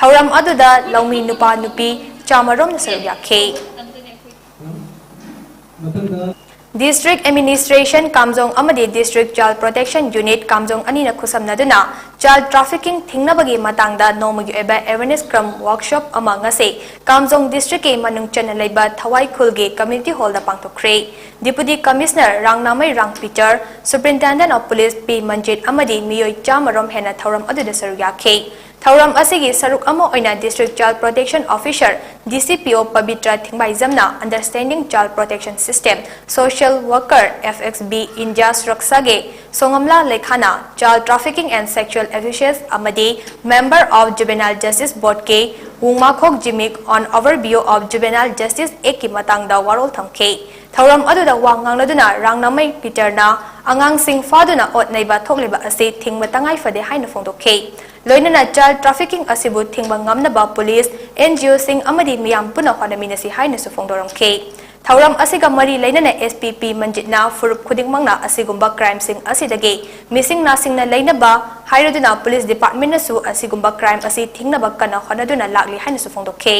ꯊꯧꯔꯝ ꯑꯗꯨꯗ ꯂꯧꯃꯤ ꯅꯨꯄꯥ ꯅꯨꯄꯤ ꯆꯥꯃꯔꯣꯝꯅ ꯁꯔꯨꯛ ꯌꯥꯈꯤ꯫ District Administration ꯀꯥꯝꯖꯣꯡ ꯑꯃꯗꯤ District Child Protection Unit ꯀꯥꯝꯖꯣꯡ ꯑꯅꯤꯅ ꯈꯨꯠꯁꯝꯅꯗꯨꯅ child trafficking ꯊꯤꯡꯅꯕꯒꯤ ꯃꯇꯥꯡꯗ ꯅꯣꯡꯃꯒꯤ ꯑꯣꯏꯕ awareness cum workshop ꯑꯃ ꯉꯁꯤ ꯀꯥꯝꯖꯣꯡ districtꯀꯤ ꯃꯅꯨꯡ ꯆꯟꯅ ꯂꯩꯕ ꯊꯋꯥꯏ ꯈꯨꯜꯒꯤ community hallꯗ ꯄꯥꯡꯊꯣꯛꯈ꯭ꯔꯦ꯫ Deputy Commissioner ꯔꯥꯡꯅꯥꯃꯩ ꯔꯥꯡꯄꯤꯆꯔ, Superintendent of Police P ꯃꯟꯖꯤꯠ ꯑꯃꯗꯤ ꯃꯤꯑꯣꯏ ꯆꯥꯃꯔꯣꯝ ꯍꯦꯟꯅ ꯊꯧꯔꯝ ꯑꯗꯨꯗ ꯁꯔꯨꯛ ꯌꯥꯈꯤ꯫ ꯊꯧꯔꯝ ꯑꯁꯤꯒꯤ ꯁꯔꯨꯛ ꯑꯃ ꯑꯣꯏꯅ District Child Protection Officer, D C P O, Pavitra ꯊꯤꯡꯕꯥꯏꯖꯝꯅ Understanding Child Protection System, Social Worker, F X B India ꯁꯨꯔꯛꯁꯥꯒꯤ ꯁꯣꯉꯝꯂꯥ ꯂꯩꯈꯥꯅ Child Trafficking and Sexual Abuses ꯑꯃꯗꯤ Member of Juvenile Justice Board ꯀꯤ ꯋꯨꯡꯃꯥꯈꯣꯛ ꯖꯤꯃꯤꯛ on Overview of Juvenile Justice Act ꯀꯤ ꯃꯇꯥꯡꯗ ꯋꯥꯔꯣꯜ ꯊꯝꯈꯤ꯫ ꯊꯧꯔꯝ ꯑꯗꯨꯗ ꯋꯥ ꯉꯥꯡꯅꯗꯨꯅ ꯔꯥꯡꯅꯃꯩ ꯄꯤꯇꯔꯅ ꯑꯉꯥꯡꯁꯤꯡ ꯐꯥꯗꯨꯅ ꯑꯣꯠ ꯅꯩꯕ ꯊꯣꯛꯂꯤꯕ ꯑꯁꯤ ꯊꯤꯡꯕ ꯇꯉꯥꯏ ꯐꯗꯦ ꯍꯥꯏꯅ ꯐꯣꯡꯗꯣꯛꯈꯤ꯫ ꯂꯣꯏꯅꯅ child trafficking ꯑꯁꯤꯕꯨ ꯊꯤꯡꯕ ꯉꯝꯅꯕ police, N G O ꯁꯤꯡ ꯑꯃꯗꯤ ꯃꯤꯌꯥꯝ ꯄꯨꯟꯅ ꯍꯣꯠꯅꯃꯤꯟꯅꯁꯤ ꯍꯥꯏꯅꯁꯨ ꯐꯣꯡꯗꯣꯔꯝꯈꯤ꯫ ꯊꯧꯔꯝ ꯑꯁꯤꯒ ꯃꯔꯤ ꯂꯩꯅꯅ S P P ꯃꯟꯖꯤꯠꯅ ꯐꯨꯔꯨꯞ ꯈꯨꯗꯤꯡꯃꯛꯅ ꯑꯁꯤꯒꯨꯝꯕ crime ꯁꯤꯡ ꯑꯁꯤꯗꯒꯤ ꯃꯤꯁꯤꯡ ꯅꯥꯁꯤꯡꯅ ꯂꯩꯅꯕ ꯍꯥꯏꯔꯗꯨꯅ police department ꯅꯁꯨ ꯑꯁꯤꯒꯨꯝꯕ crime ꯑꯁꯤ ꯊꯤꯡꯅꯕ ꯀꯟꯅ ꯍꯣꯠꯅꯗꯨꯅ ꯂꯥꯛꯂꯤ ꯍꯥꯏꯅꯁꯨ ꯐꯣꯡꯗꯣꯛꯈꯤ꯫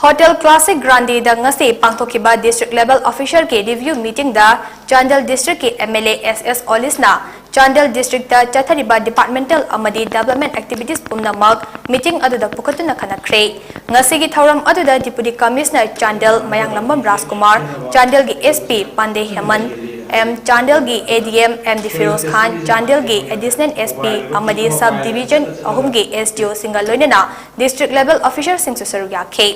Hotel Classic Grande ꯗ ꯉꯁꯤ ꯄꯥꯡꯊꯣꯛꯈꯤꯕ District Level Officer ꯒꯤ review meeting ꯗ ꯆꯥꯟꯗꯦꯜ district ꯀꯤ M L A S S ꯑꯣꯂꯤꯁꯅ Chandel district ꯇ ꯆꯠꯊꯔꯤꯕ departmental ꯑꯃꯗꯤ development activities ꯄꯨꯝꯅꯃꯛ meeting ꯑꯗꯨꯗ ꯄꯨꯈꯠꯇꯨꯅ ꯈꯟꯅꯈ꯭ꯔꯦ꯫ ꯉꯁꯤꯒꯤ ꯊꯧꯔꯝ ꯑꯗꯨꯗ Deputy Commissioner ꯆꯥꯟꯗꯦꯜ ꯃꯌꯥꯡꯂꯝꯕꯝ ꯔꯥꯖꯀꯨꯃꯥꯔ, ꯆꯥꯟꯗꯦꯜꯒꯤ S P ꯄꯥꯟꯗꯦ ꯍꯦꯃꯟ, M ꯆꯥꯟꯗꯦꯜꯒꯤ A D M M D Firoz ꯈꯥꯟ, ꯆꯥꯟꯗꯦꯜꯒꯤ Additional S P ꯑꯃꯗꯤ Sub Division ꯑꯍꯨꯝꯒꯤ S D O ꯁꯤꯡꯒ ꯂꯣꯏꯅꯅ District Level Officer ꯁꯤꯡꯁꯨ ꯁꯔꯨꯛ ꯌꯥꯈꯤ꯫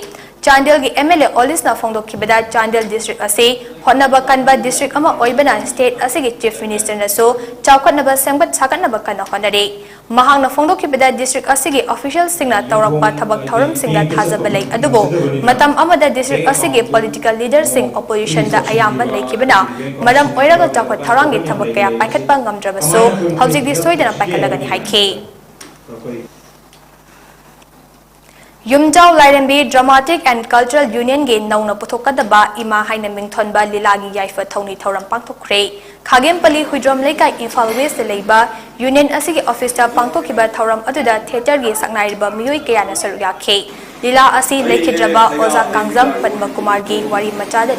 ꯆꯥꯟꯗꯦꯜꯒꯤ M L A ꯑꯣꯂꯤꯁꯅ ꯐꯣꯡꯗꯣꯛꯈꯤꯕꯗ Chandel district ꯑꯁꯤ ꯍꯣꯠꯅꯕ ꯀꯟꯕ district ꯑꯃ ꯑꯣꯏꯕꯅ state ꯑꯁꯤꯒꯤ Chief Minister ꯅꯁꯨ ꯆꯥꯎꯈꯠꯅꯕ ꯁꯦꯝꯒꯠ ꯁꯥꯒꯠꯅꯕ ꯀꯟꯅ ꯍꯣꯠꯅꯔꯤ꯫ ꯃꯍꯥꯛꯅ ꯐꯣꯡꯗꯣꯛꯈꯤꯕꯗ district ꯑꯁꯤꯒꯤ official ꯁꯤꯡꯅ ꯇꯧꯔꯛꯄ ꯊꯕꯛ ꯊꯧꯔꯝꯁꯤꯡꯗ ꯊꯥꯖꯕ ꯂꯩ, ꯑꯗꯨꯕꯨ ꯃꯇꯝ ꯑꯃꯗ district ꯑꯁꯤꯒꯤ political leader ꯁꯤꯡ opposition ꯗ ꯑꯌꯥꯝꯕ ꯂꯩꯈꯤꯕꯅ ꯃꯔꯝ ꯑꯣꯏꯔꯒ ꯆꯥꯎꯈꯠ ꯊꯧꯔꯥꯡꯒꯤ ꯊꯕꯛ ꯀꯌꯥ ꯄꯥꯏꯈꯠꯄ ꯉꯝꯗ꯭ꯔꯕꯁꯨ ꯍꯧꯖꯤꯛꯇꯤ ꯁꯣꯏꯗꯅ ꯄꯥꯏꯈꯠꯂꯒꯅꯤ ꯍꯥꯏꯈꯤ꯫ ꯌꯨꯝꯖꯥꯎ ꯂꯥꯏꯔꯦꯝꯕꯤ Dramatic and Cultural Union ꯒꯤ ꯅꯧꯅ ꯄꯨꯊꯣꯛꯀꯗꯕ ꯏꯃꯥ ꯍꯥꯏꯅ ꯃꯤꯡꯊꯣꯟꯕ ꯂꯤꯂꯥꯒꯤ ꯌꯥꯏꯐ ꯊꯧꯅꯤ ꯊꯧꯔꯝ ꯄꯥꯡꯊꯣꯛꯈ꯭ꯔꯦ꯫ ꯈꯥꯒꯦꯝꯄꯜꯂꯤ ꯍꯨꯏꯗ꯭ꯔꯣꯝ ꯂꯩꯀꯥꯏ, ꯏꯝꯐꯥꯜ West ꯇ ꯂꯩꯕ union ꯑꯁꯤꯒꯤ office ꯇ ꯄꯥꯡꯊꯣꯛꯈꯤꯕ ꯊꯧꯔꯝ ꯑꯗꯨꯗ theatre ꯒꯤ ꯁꯛꯅꯥꯏꯔꯕ ꯃꯤꯑꯣꯏ ꯀꯌꯥꯅ ꯁꯔꯨꯛ ꯌꯥꯈꯤ꯫ ꯂꯤꯂꯥ ꯑꯁꯤ ꯂꯩꯈꯤꯗ꯭ꯔꯕ ꯑꯣꯖꯥ ꯀꯥꯡꯖꯝ ꯄꯗꯃꯀꯨꯃꯥꯔꯒꯤ ꯋꯥꯔꯤ ꯃꯆꯥꯗ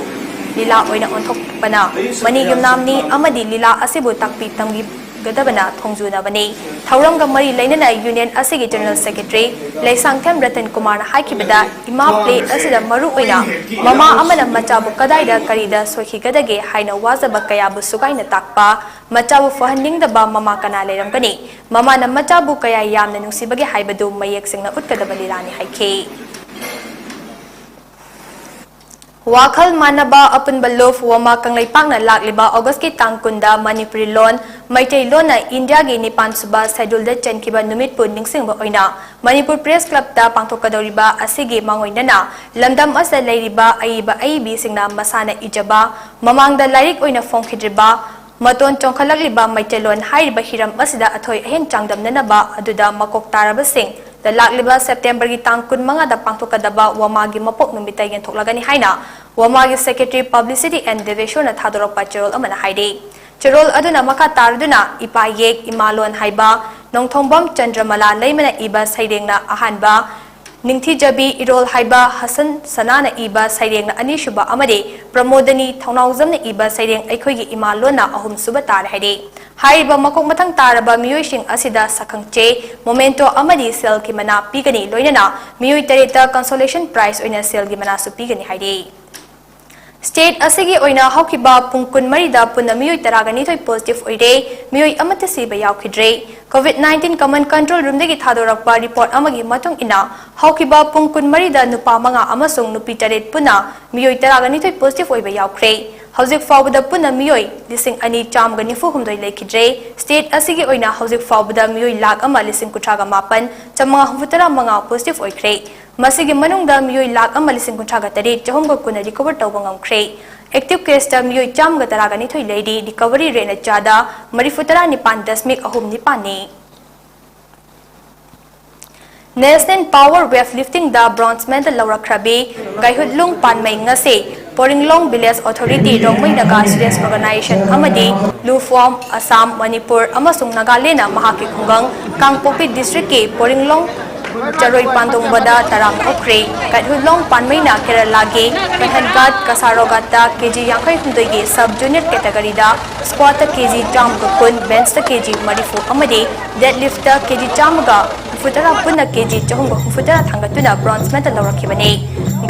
ꯂꯤꯂꯥ ꯑꯣꯏꯅ ꯑꯣꯟꯊꯣꯛꯄꯅ ꯃꯅꯤ ꯌꯨꯝꯅꯥꯝꯅꯤ ꯑꯃꯗꯤ ꯂꯤꯂꯥ ꯑꯁꯤꯕꯨ ꯇꯥꯛꯄꯤ ꯇꯝꯕꯤ ꯒꯗꯕꯅ ꯊꯣꯡꯖꯨꯅꯕꯅꯤ꯫ ꯊꯧꯔꯝꯒ ꯃꯔꯤ ꯂꯩꯅꯅ ꯌꯨꯅꯤꯌꯟ ꯑꯁꯤꯒꯤ ꯖꯦꯅꯔꯦꯜ ꯁꯦꯀ꯭ꯔꯦꯇꯔꯤ ꯂꯩꯁꯥꯡꯊꯦꯝ ꯔꯇꯟ ꯀꯨꯃꯥꯔꯅ ꯍꯥꯏꯈꯤꯕꯗ, ꯏꯃꯥ ꯄ꯭ꯂꯦ ꯑꯁꯤꯗ ꯃꯔꯨ ꯑꯣꯏꯅ ꯃꯃꯥ ꯑꯃꯅ ꯃꯆꯥꯕꯨ ꯀꯗꯥꯏꯗ ꯀꯔꯤꯗ ꯁꯣꯏꯈꯤꯒꯗꯒꯦ ꯍꯥꯏꯅ ꯋꯥꯖꯕ ꯀꯌꯥꯕꯨ ꯁꯨꯒꯥꯏꯅ ꯇꯥꯛꯄ, ꯃꯆꯥꯕꯨ ꯐꯍꯟꯅꯤꯡꯗꯕ ꯃꯃꯥ ꯀꯅꯥ ꯂꯩꯔꯝꯒꯅꯤ? ꯃꯃꯥꯅ ꯃꯆꯥꯕꯨ ꯀꯌꯥ ꯌꯥꯝꯅ ꯅꯨꯡꯁꯤꯕꯒꯦ ꯍꯥꯏꯕꯗꯨ ꯃꯌꯦꯛ ꯁꯦꯡꯅ ꯎꯠꯀꯗꯕ ꯂꯤꯂꯥꯅꯤ ꯍꯥꯏꯈꯤ꯫ ꯋꯥꯈꯜ ꯃꯥꯟꯅꯕ ꯑꯄꯨꯟꯕ ꯂꯨꯞ ꯋꯥꯃꯥ ꯀꯪꯂꯩꯄꯥꯛꯅ ꯂꯥꯛꯂꯤꯕ ꯑꯣꯒꯁꯀꯤ ꯇꯥꯡ ꯀꯨꯟꯗ ꯃꯅꯤꯄꯨꯔꯤ ꯂꯣꯟ, ꯃꯩꯇꯩꯂꯣꯟꯅ ꯏꯟꯗꯤꯌꯥꯒꯤ ꯅꯤꯄꯥꯟ ꯁꯨꯕ ꯁꯦꯗꯨꯜꯗ ꯆꯟꯈꯤꯕ ꯅꯨꯃꯤꯠꯄꯨ ꯅꯤꯡꯁꯤꯡꯕ ꯑꯣꯏꯅ ꯃꯅꯤꯄꯨꯔ ꯄ꯭ꯔꯦꯁ ꯀ꯭ꯂꯕꯇ ꯄꯥꯡꯊꯣꯛꯀꯗꯧꯔꯤꯕ ꯑꯁꯤꯒꯤ ꯃꯥꯡꯑꯣꯏꯅꯅ ꯂꯝꯗꯝ ꯑꯁꯤꯗ ꯂꯩꯔꯤꯕ ꯑꯏꯕ ꯑꯏꯕꯤꯁꯤꯡꯅ ꯃꯁꯥꯅ ꯏꯖꯕ, ꯃꯃꯥꯡꯗ ꯂꯥꯏꯔꯤꯛ ꯑꯣꯏꯅ ꯐꯣꯡꯈꯤꯗ꯭ꯔꯤꯕ ꯃꯇꯣꯟ ꯆꯣꯡꯈꯠꯂꯛꯂꯤꯕ ꯃꯩꯇꯩꯂꯣꯟ ꯍꯥꯏꯔꯤꯕ ꯍꯤꯔꯝ ꯑꯁꯤꯗ ꯑꯊꯣꯏ ꯑꯍꯦꯟ ꯆꯥꯡꯗꯝꯅꯅꯕ ꯑꯗꯨꯗ ꯃꯀꯣꯛ ꯇꯥꯔꯕꯁꯤꯡ ꯗ ꯂꯥꯛꯂꯤꯕ ꯁꯦꯞꯇꯦꯝꯕꯔꯒꯤ ꯇꯥꯡ ꯀꯨꯟꯃꯉꯥꯗ ꯄꯥꯡꯊꯣꯛꯀꯗꯕ ꯋꯥꯃꯥꯒꯤ ꯃꯄꯣꯛ ꯅꯨꯃꯤꯠꯇ ꯌꯦꯟꯊꯣꯛꯂꯒꯅꯤ ꯍꯥꯏꯅ ꯋꯥꯃꯥꯒꯤ ꯁꯦꯀ꯭ꯔꯦꯇꯔꯤ ꯄꯕ꯭ꯂꯤꯁꯤꯇꯤ ꯑꯦꯟ ꯗꯦꯕꯦꯁꯣꯔꯅ ꯊꯥꯗꯣꯔꯛꯄ ꯆꯦꯔꯣꯜ ꯑꯃꯅ ꯍꯥꯏꯔꯤ꯫ ꯆꯦꯔꯣꯜ ꯑꯗꯨꯅ ꯃꯈꯥ ꯇꯥꯔꯗꯨꯅ ꯏꯄꯥ ꯏꯌꯦꯛ ꯏꯃꯥꯂꯣꯟ ꯍꯥꯏꯕ ꯅꯣꯡꯊꯣꯡꯕꯝ ꯆꯟꯗ꯭ꯔꯃꯂꯥ ꯂꯩꯃꯅ ꯏꯕ ꯁꯩꯔꯦꯡꯅ ꯑꯍꯥꯟꯕ, ꯅꯤꯡꯊꯤꯖꯕꯤ ꯏꯔꯣꯜ ꯍꯥꯏꯕ ꯍꯁꯟ ꯁꯅꯥꯅ ꯏꯕ ꯁꯩꯔꯦꯡꯅ ꯑꯅꯤꯁꯨꯕ ꯑꯃꯗꯤ ꯄ꯭ꯔꯃꯣꯗꯅꯤ ꯊꯧꯅꯥꯎꯖꯝꯅ ꯏꯕ ꯁꯩꯔꯦꯡ ꯑꯩꯈꯣꯏꯒꯤ ꯏꯃꯥꯂꯣꯟꯅ ꯑꯍꯨꯝꯁꯨꯕ ꯇꯥꯔꯦ ꯍꯥꯏꯔꯤ꯫ ꯍꯥꯏꯔꯤꯕ ꯃꯀꯣꯛ ꯃꯊꯪ ꯇꯥꯔꯕ ꯃꯤꯑꯣꯏꯁꯤꯡ ꯑꯁꯤꯗ ꯁꯛꯈꯪꯆꯦ, ꯃꯣꯃꯦꯟꯇꯣ ꯑꯃꯗꯤ ꯁꯦꯜꯒꯤ ꯃꯅꯥ ꯄꯤꯒꯅꯤ, ꯂꯣꯏꯅꯅ ꯃꯤꯑꯣꯏ ꯇꯔꯦꯠꯇ ꯀꯟꯁꯣꯂꯦꯁꯟ ꯄ꯭ꯔꯥꯏꯖ ꯑꯣꯏꯅ ꯁꯦꯜꯒꯤ ꯃꯅꯥꯁꯨ ꯄꯤꯒꯅꯤ ꯍꯥꯏꯔꯤ꯫ ꯁ꯭ꯇꯦꯠ ꯑꯁꯤꯒꯤ ꯑꯣꯏꯅ ꯍꯧꯈꯤꯕ ꯄꯨꯡ ꯀꯨꯟꯃꯔꯤꯗ ꯄꯨꯟꯅ ꯃꯤꯑꯣꯏ ꯇꯔꯥꯒ ꯅꯤꯊꯣꯏ ꯄꯣꯖꯤꯇꯤꯚ ꯑꯣꯏꯔꯦ, ꯃꯤꯑꯣꯏ ꯑꯃꯠꯇ ꯁꯤꯕ ꯌꯥꯎꯈꯤꯗ꯭ꯔꯦ꯫ ꯀꯣꯚꯤꯗ ꯅꯥꯏꯟꯇꯤꯟ ꯀꯃꯟ ꯀꯟꯇ꯭ꯔꯣꯜ ꯔꯨꯝꯗꯒꯤ ꯊꯥꯗꯣꯔꯛꯄ ꯔꯤꯄꯣꯔꯠ ꯑꯃꯒꯤ ꯃꯇꯨꯡ ꯏꯟꯅ, ꯍꯧꯈꯤꯕ ꯄꯨꯡ ꯀꯨꯟꯃꯔꯤꯗ ꯅꯨꯄꯥ ꯃꯉꯥ ꯑꯃꯁꯨꯡ ꯅꯨꯄꯤ ꯇꯔꯦꯠ ꯄꯨꯟꯅ ꯃꯤꯑꯣꯏ ꯇꯔꯥꯒ ꯅꯤꯊꯣꯏ ꯄꯣꯖꯤꯇꯤꯚ ꯑꯣꯏꯕ ꯌꯥꯎꯈ꯭ꯔꯦ꯫ ꯍꯧꯖꯤꯛ ꯐꯥꯎꯕꯗ ꯄꯨꯟꯅ ꯃꯤꯑꯣꯏ ꯂꯤꯁꯤꯡ ꯑꯅꯤ ꯆꯥꯝꯃꯒ ꯅꯤꯐꯨ ꯍꯨꯝꯗꯣꯏ ꯂꯩꯈꯤꯗ꯭ꯔꯦ꯫ ꯁ꯭ꯇꯦꯠ ꯑꯁꯤꯒꯤ ꯑꯣꯏꯅ ꯍꯧꯖꯤꯛ ꯐꯥꯎꯕꯗ ꯃꯤꯑꯣꯏ ꯂꯥꯈ ꯑꯃ ꯂꯤꯁꯤꯡ ꯀꯨꯟꯊ꯭ꯔꯥꯒ ꯃꯥꯄꯟ ꯆꯥꯝꯃꯉꯥ ꯍꯨꯝꯐꯨꯇꯔꯥ ꯃꯉꯥ ꯄꯣꯖꯤꯇꯤꯚ ꯑꯣꯏꯈ꯭ꯔꯦ꯫ ꯃꯁꯤꯒꯤ ꯃꯅꯨꯡꯗ ꯃꯤꯑꯣꯏ ꯂꯥꯈ ꯑꯃ ꯂꯤꯁꯤꯡ ꯀꯨꯟꯊ꯭ꯔꯥꯒ ꯇꯔꯦꯠ ꯆꯍꯨꯝꯒ ꯀꯨꯟꯅ ꯔꯤꯀꯣꯚꯔ ꯇꯧꯕ ꯉꯝꯈ꯭ꯔꯦ꯫ ꯑꯦꯛꯇꯤꯚ ꯀꯦꯁꯇ ꯃꯤꯑꯣꯏ ꯆꯥꯝꯃꯒ ꯇꯔꯥꯒ ꯅꯤꯊꯣꯏ ꯂꯩꯔꯤ꯫ ꯔꯤꯀꯣꯚꯔꯤ ꯔꯦꯠꯅ ꯆꯥꯗ ꯃꯔꯤꯐꯨꯇꯔꯥ ꯅꯤꯄꯥꯟ ꯗꯁꯃꯤꯛ ꯑꯍꯨꯝ ꯅꯤꯄꯥꯟꯅꯤ꯫ ꯅꯦꯁꯅꯦꯜ ꯄꯥꯋꯔ ꯋꯦꯠ ꯂꯤꯐꯇꯤꯡꯗ ꯕ꯭ꯔꯣꯟꯖ ꯃꯦꯗꯜ ꯂꯧꯔꯛꯈ꯭ꯔꯕꯤ ꯒꯥꯏꯍꯨꯠꯂꯨꯡ ꯄꯥꯟꯃꯩ ꯉꯁꯤ Poringlong village authority, Rongmei Naga students organisation ꯑꯃꯗꯤ ꯂꯨꯐꯣꯝ ꯑꯁꯥꯝ, ꯃꯅꯤꯄꯨꯔ ꯑꯃꯁꯨꯡ ꯅꯥꯒꯥꯂꯦꯟꯗꯅ ꯃꯍꯥꯛꯀꯤ ꯈꯨꯡꯒꯪ ꯀꯥꯡꯄꯣꯛꯄꯤ ꯗꯤꯁꯇ꯭ꯔꯤꯛꯀꯤ ꯄꯣꯔꯤꯡꯂꯣꯡ ꯆꯔꯣꯏ ꯄꯥꯟꯗꯣꯡꯕꯗ ꯇꯔꯥ ꯂꯧꯈ꯭ꯔꯦ꯫ ꯀꯩꯠꯍꯨꯂꯣꯡ ꯄꯥꯟꯃꯩꯅ ꯀꯦꯔꯂꯥꯒꯤ ꯀꯩꯍꯟꯒꯥꯠ ꯀꯁꯥꯔꯣꯒꯥꯠꯇ ꯀꯦꯖꯤ ꯌꯥꯡꯈꯩ ꯍꯨꯝꯗꯣꯏꯒꯤ sub junior categoryꯗ squatꯇ ꯀꯦꯖꯤ ꯆꯥꯝꯃꯒ ꯀꯨꯟ, benchꯇ ꯀꯦꯖꯤ ꯃꯔꯤꯐꯨ ꯑꯃꯗꯤ deadliftꯇ ꯀꯦꯖꯤ ꯆꯥꯝꯃꯒ ꯍꯨꯝꯐꯨꯇꯔꯥ ꯄꯨꯟꯅ ꯀꯦꯖꯤ ꯆꯍꯨꯝꯒ ꯍꯨꯝꯐꯨꯇꯔꯥ ꯊꯥꯡꯒꯠꯇꯨꯅ bronze medal ꯂꯧꯔꯛꯈꯤꯕꯅꯤ꯫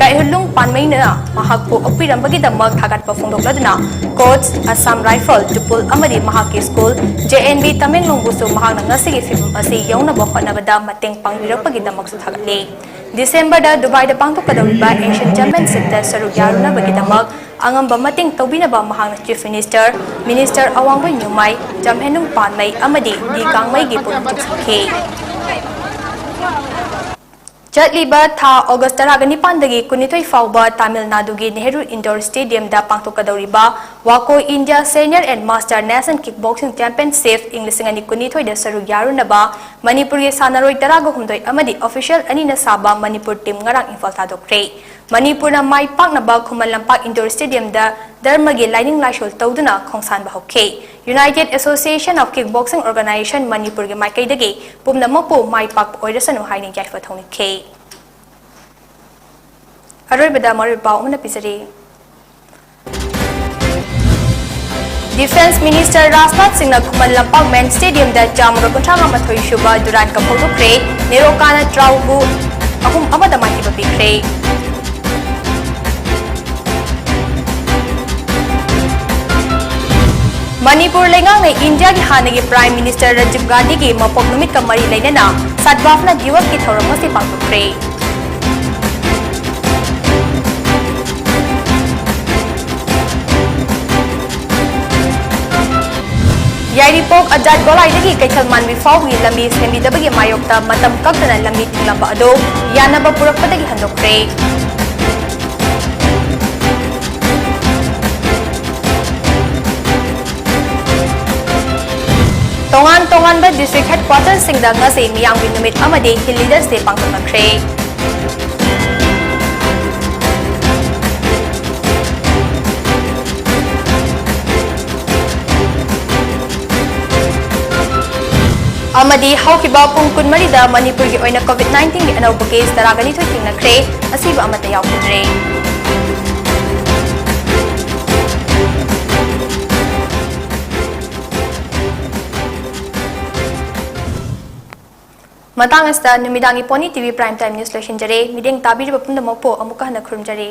ꯒꯥꯏꯍꯨꯂꯨꯡ ꯄꯥꯟꯃꯩꯅ ꯃꯍꯥꯛꯄꯨ ꯑꯣꯛꯄꯤꯔꯝꯕꯒꯤꯗꯃꯛ ꯊꯥꯒꯠꯄ ꯐꯣꯡꯗꯣꯛꯂꯗꯨꯅ coach, Assam Rifle, ꯇꯨꯄꯨꯜ ꯑꯃꯗꯤ ꯃꯍꯥꯛꯀꯤ school, JNV ꯇꯃꯦꯡꯂꯣꯡꯕꯨꯁꯨ ꯃꯍꯥꯛꯅ ꯉꯁꯤꯒꯤ ꯐꯤꯚꯝ ꯑꯁꯤ ꯌꯧꯅꯕ ꯍꯣꯠꯅꯕꯗ ꯃꯇꯦꯡ ꯄꯥꯡꯕꯤꯔꯛꯄꯒꯤꯗꯃꯛꯁꯨ ꯊꯥꯒꯠꯂꯤ꯫ ꯗꯤꯁꯦꯝꯕꯔꯗ ꯗꯨꯕꯥꯏꯗ ꯄꯥꯡꯊꯣꯛꯀꯗꯧꯔꯤꯕ Asian Championshipꯇ ꯁꯔꯨꯛ ꯌꯥꯔꯨꯅꯕꯒꯤꯗꯃꯛ ꯑꯉꯝꯕ ꯃꯇꯦꯡ ꯇꯧꯕꯤꯅꯕ ꯃꯍꯥꯛꯅ Chief Minister, Minister ꯑꯋꯥꯡꯕꯣꯏ ꯅ꯭ꯌꯨꯃꯥꯏ, ꯖꯝꯍꯦꯅꯨꯡ ꯄꯥꯟꯃꯩ ꯑꯃꯗꯤ ꯗꯤ ꯀꯥꯡꯃꯩꯒꯤ ꯄꯨꯛꯅꯤꯡ ꯆꯤꯡꯁꯤꯟꯈꯤ꯫ ꯆꯠꯂꯤꯕ ꯊꯥ ꯑꯣꯒꯁ ꯇꯔꯥꯒ ꯅꯤꯄꯥꯟꯗꯒꯤ ꯀꯨꯟꯅꯤꯊꯣꯏ ꯐꯥꯎꯕ ꯇꯥꯃꯤꯜ ꯅꯥꯗꯨꯒꯤ Nehru Indoor Stadiumꯗ ꯄꯥꯡꯊꯣꯛꯀꯗꯧꯔꯤꯕ WACO India Senior and Master National Kickboxing Championship ꯏꯪ ꯂꯤꯁꯤꯡ ꯑꯅꯤ ꯀꯨꯟꯅꯤꯊꯣꯏꯗ ꯁꯔꯨꯛ ꯌꯥꯔꯨꯅꯕ ꯃꯅꯤꯄꯨꯔꯒꯤ ꯁꯥꯟꯅꯔꯣꯏ ꯇꯔꯥꯒ ꯍꯨꯝꯗꯣꯏ ꯑꯃꯗꯤ official ꯑꯅꯤꯅ ꯁꯥꯕ ꯃꯅꯤꯄꯨꯔ team ꯉꯔꯥꯡ ꯏꯝꯐꯥꯜ ꯊꯥꯗꯣꯛꯈ꯭ꯔꯦ꯫ ꯃꯅꯤꯄꯨꯔꯅ ꯃꯥꯏ ꯄꯥꯛꯅꯕ ꯈꯨꯃꯟ ꯂꯝꯄꯥꯛ Indoor Stadiumꯗ ꯙꯔꯃꯒꯤ ꯂꯥꯏꯅꯤꯡ ꯂꯥꯏꯁꯣꯜ ꯇꯧꯗꯨꯅ ꯈꯣꯡꯁꯥꯟꯕ ꯍꯧꯈꯤ꯫ United Association of Kickboxing Organization ꯃꯅꯤꯄꯨꯔꯒꯤ ꯃꯥꯏꯀꯩꯗꯒꯤ ꯄꯨꯝꯅꯃꯛꯄꯨ ꯃꯥꯏ ꯄꯥꯛꯄ ꯑꯣꯏꯔꯁꯅꯨ ꯍꯥꯏꯅ ꯌꯥꯏꯐ ꯊꯧꯅꯤꯈꯤ꯫ ꯑꯔꯣꯏꯕꯗ ꯃꯔꯨꯑꯣꯏꯕ ꯄꯥꯎ ꯑꯃꯅ ꯄꯤꯖꯔꯤ꯫ Defence Minister ꯔꯥꯖꯅꯥꯊ ꯁꯤꯡꯅ ꯈꯨꯃꯟ ꯂꯝꯄꯥꯛ main stadiumꯗ ꯆꯥꯝꯃꯒ ꯀꯨꯟꯊ꯭ꯔꯥ ꯃꯥꯊꯣꯏ ꯁꯨꯕ Durand Cup ꯍꯧꯗꯣꯛꯈ꯭ꯔꯦ꯫ ꯅꯦꯔꯣꯀꯥꯅ ꯇ꯭ꯔꯥꯎꯕꯨ ꯑꯍꯨꯝ ꯑꯃꯗ ꯃꯥꯏꯊꯤꯕ ꯄꯤꯈ꯭ꯔꯦ꯫ ꯃꯅꯤꯄꯨꯔ ꯂꯩꯉꯥꯛꯅ ꯏꯟꯗꯤꯌꯥꯒꯤ ꯍꯥꯟꯅꯒꯤ Prime Minister ꯔꯥꯖꯤꯕ ꯒꯥꯟꯙꯤꯒꯤ ꯃꯄꯣꯛ ꯅꯨꯃꯤꯠꯀ ꯃꯔꯤ ꯂꯩꯅꯅ ꯁꯗꯚꯥꯕꯅ ꯗꯤꯋꯁꯀꯤ ꯊꯧꯔꯝ ꯑꯁꯤ ꯄꯥꯡꯊꯣꯛꯈ꯭ꯔꯦ꯫ ꯌꯥꯏꯔꯤꯄꯣꯛ ꯑꯖꯥꯠ ꯒꯣꯂꯥꯏꯗꯒꯤ ꯀꯩꯊꯦꯜ ꯃꯥꯟꯕꯤ ꯐꯥꯎꯕꯒꯤ ꯂꯝꯕꯤ ꯁꯦꯝꯕꯤꯗꯕꯒꯤ ꯃꯥꯌꯣꯛꯇ ꯃꯇꯝ ꯀꯛꯇꯅ ꯂꯝꯕꯤ ꯊꯤꯡꯂꯝꯕ ꯑꯗꯨ ꯌꯥꯅꯕ ꯄꯨꯔꯛꯄꯗꯒꯤ ꯍꯟꯗꯣꯛꯈ꯭ꯔꯦ꯫ ꯇꯣꯉꯥꯟ ꯇꯣꯉꯥꯟꯕ district headquarterꯁꯤꯡꯗ ꯉꯁꯤ ꯃꯤꯌꯥꯝꯒꯤ ꯅꯨꯃꯤꯠ ꯑꯃꯗꯤ Hill Leaders Day ꯄꯥꯡꯊꯣꯛꯅꯈ꯭ꯔꯦ꯫ ꯑꯃꯗꯤ ꯍꯧꯈꯤꯕ ꯄꯨꯡ ꯀꯨꯟꯃꯔꯤꯗ ꯃꯅꯤꯄꯨꯔꯒꯤ ꯑꯣꯏꯅ COVID nineteenꯒꯤ ꯑꯅꯧꯕ case ꯇꯔꯥꯒ ꯅꯤꯊꯣꯏ ꯊꯦꯡꯅꯈ꯭ꯔꯦ꯫ ꯑꯁꯤꯕ ꯑꯃꯠꯇ ꯌꯥꯎꯈꯤꯗ꯭ꯔꯦ꯫ ꯃꯇꯥꯡ ꯑꯁꯤꯗ ꯅꯨꯃꯤꯗꯥꯡꯒꯤ Pony TV Prime Time News ꯂꯣꯏꯁꯤꯟꯖꯔꯦ꯫ ꯃꯤꯠꯌꯦꯡ ꯇꯥꯕꯤꯔꯤꯕ ꯄꯨꯝꯅꯃꯛꯄꯨ ꯑꯃꯨꯛꯀ ꯍꯟꯅ ꯈꯨꯔꯨꯝꯖꯔꯤ꯫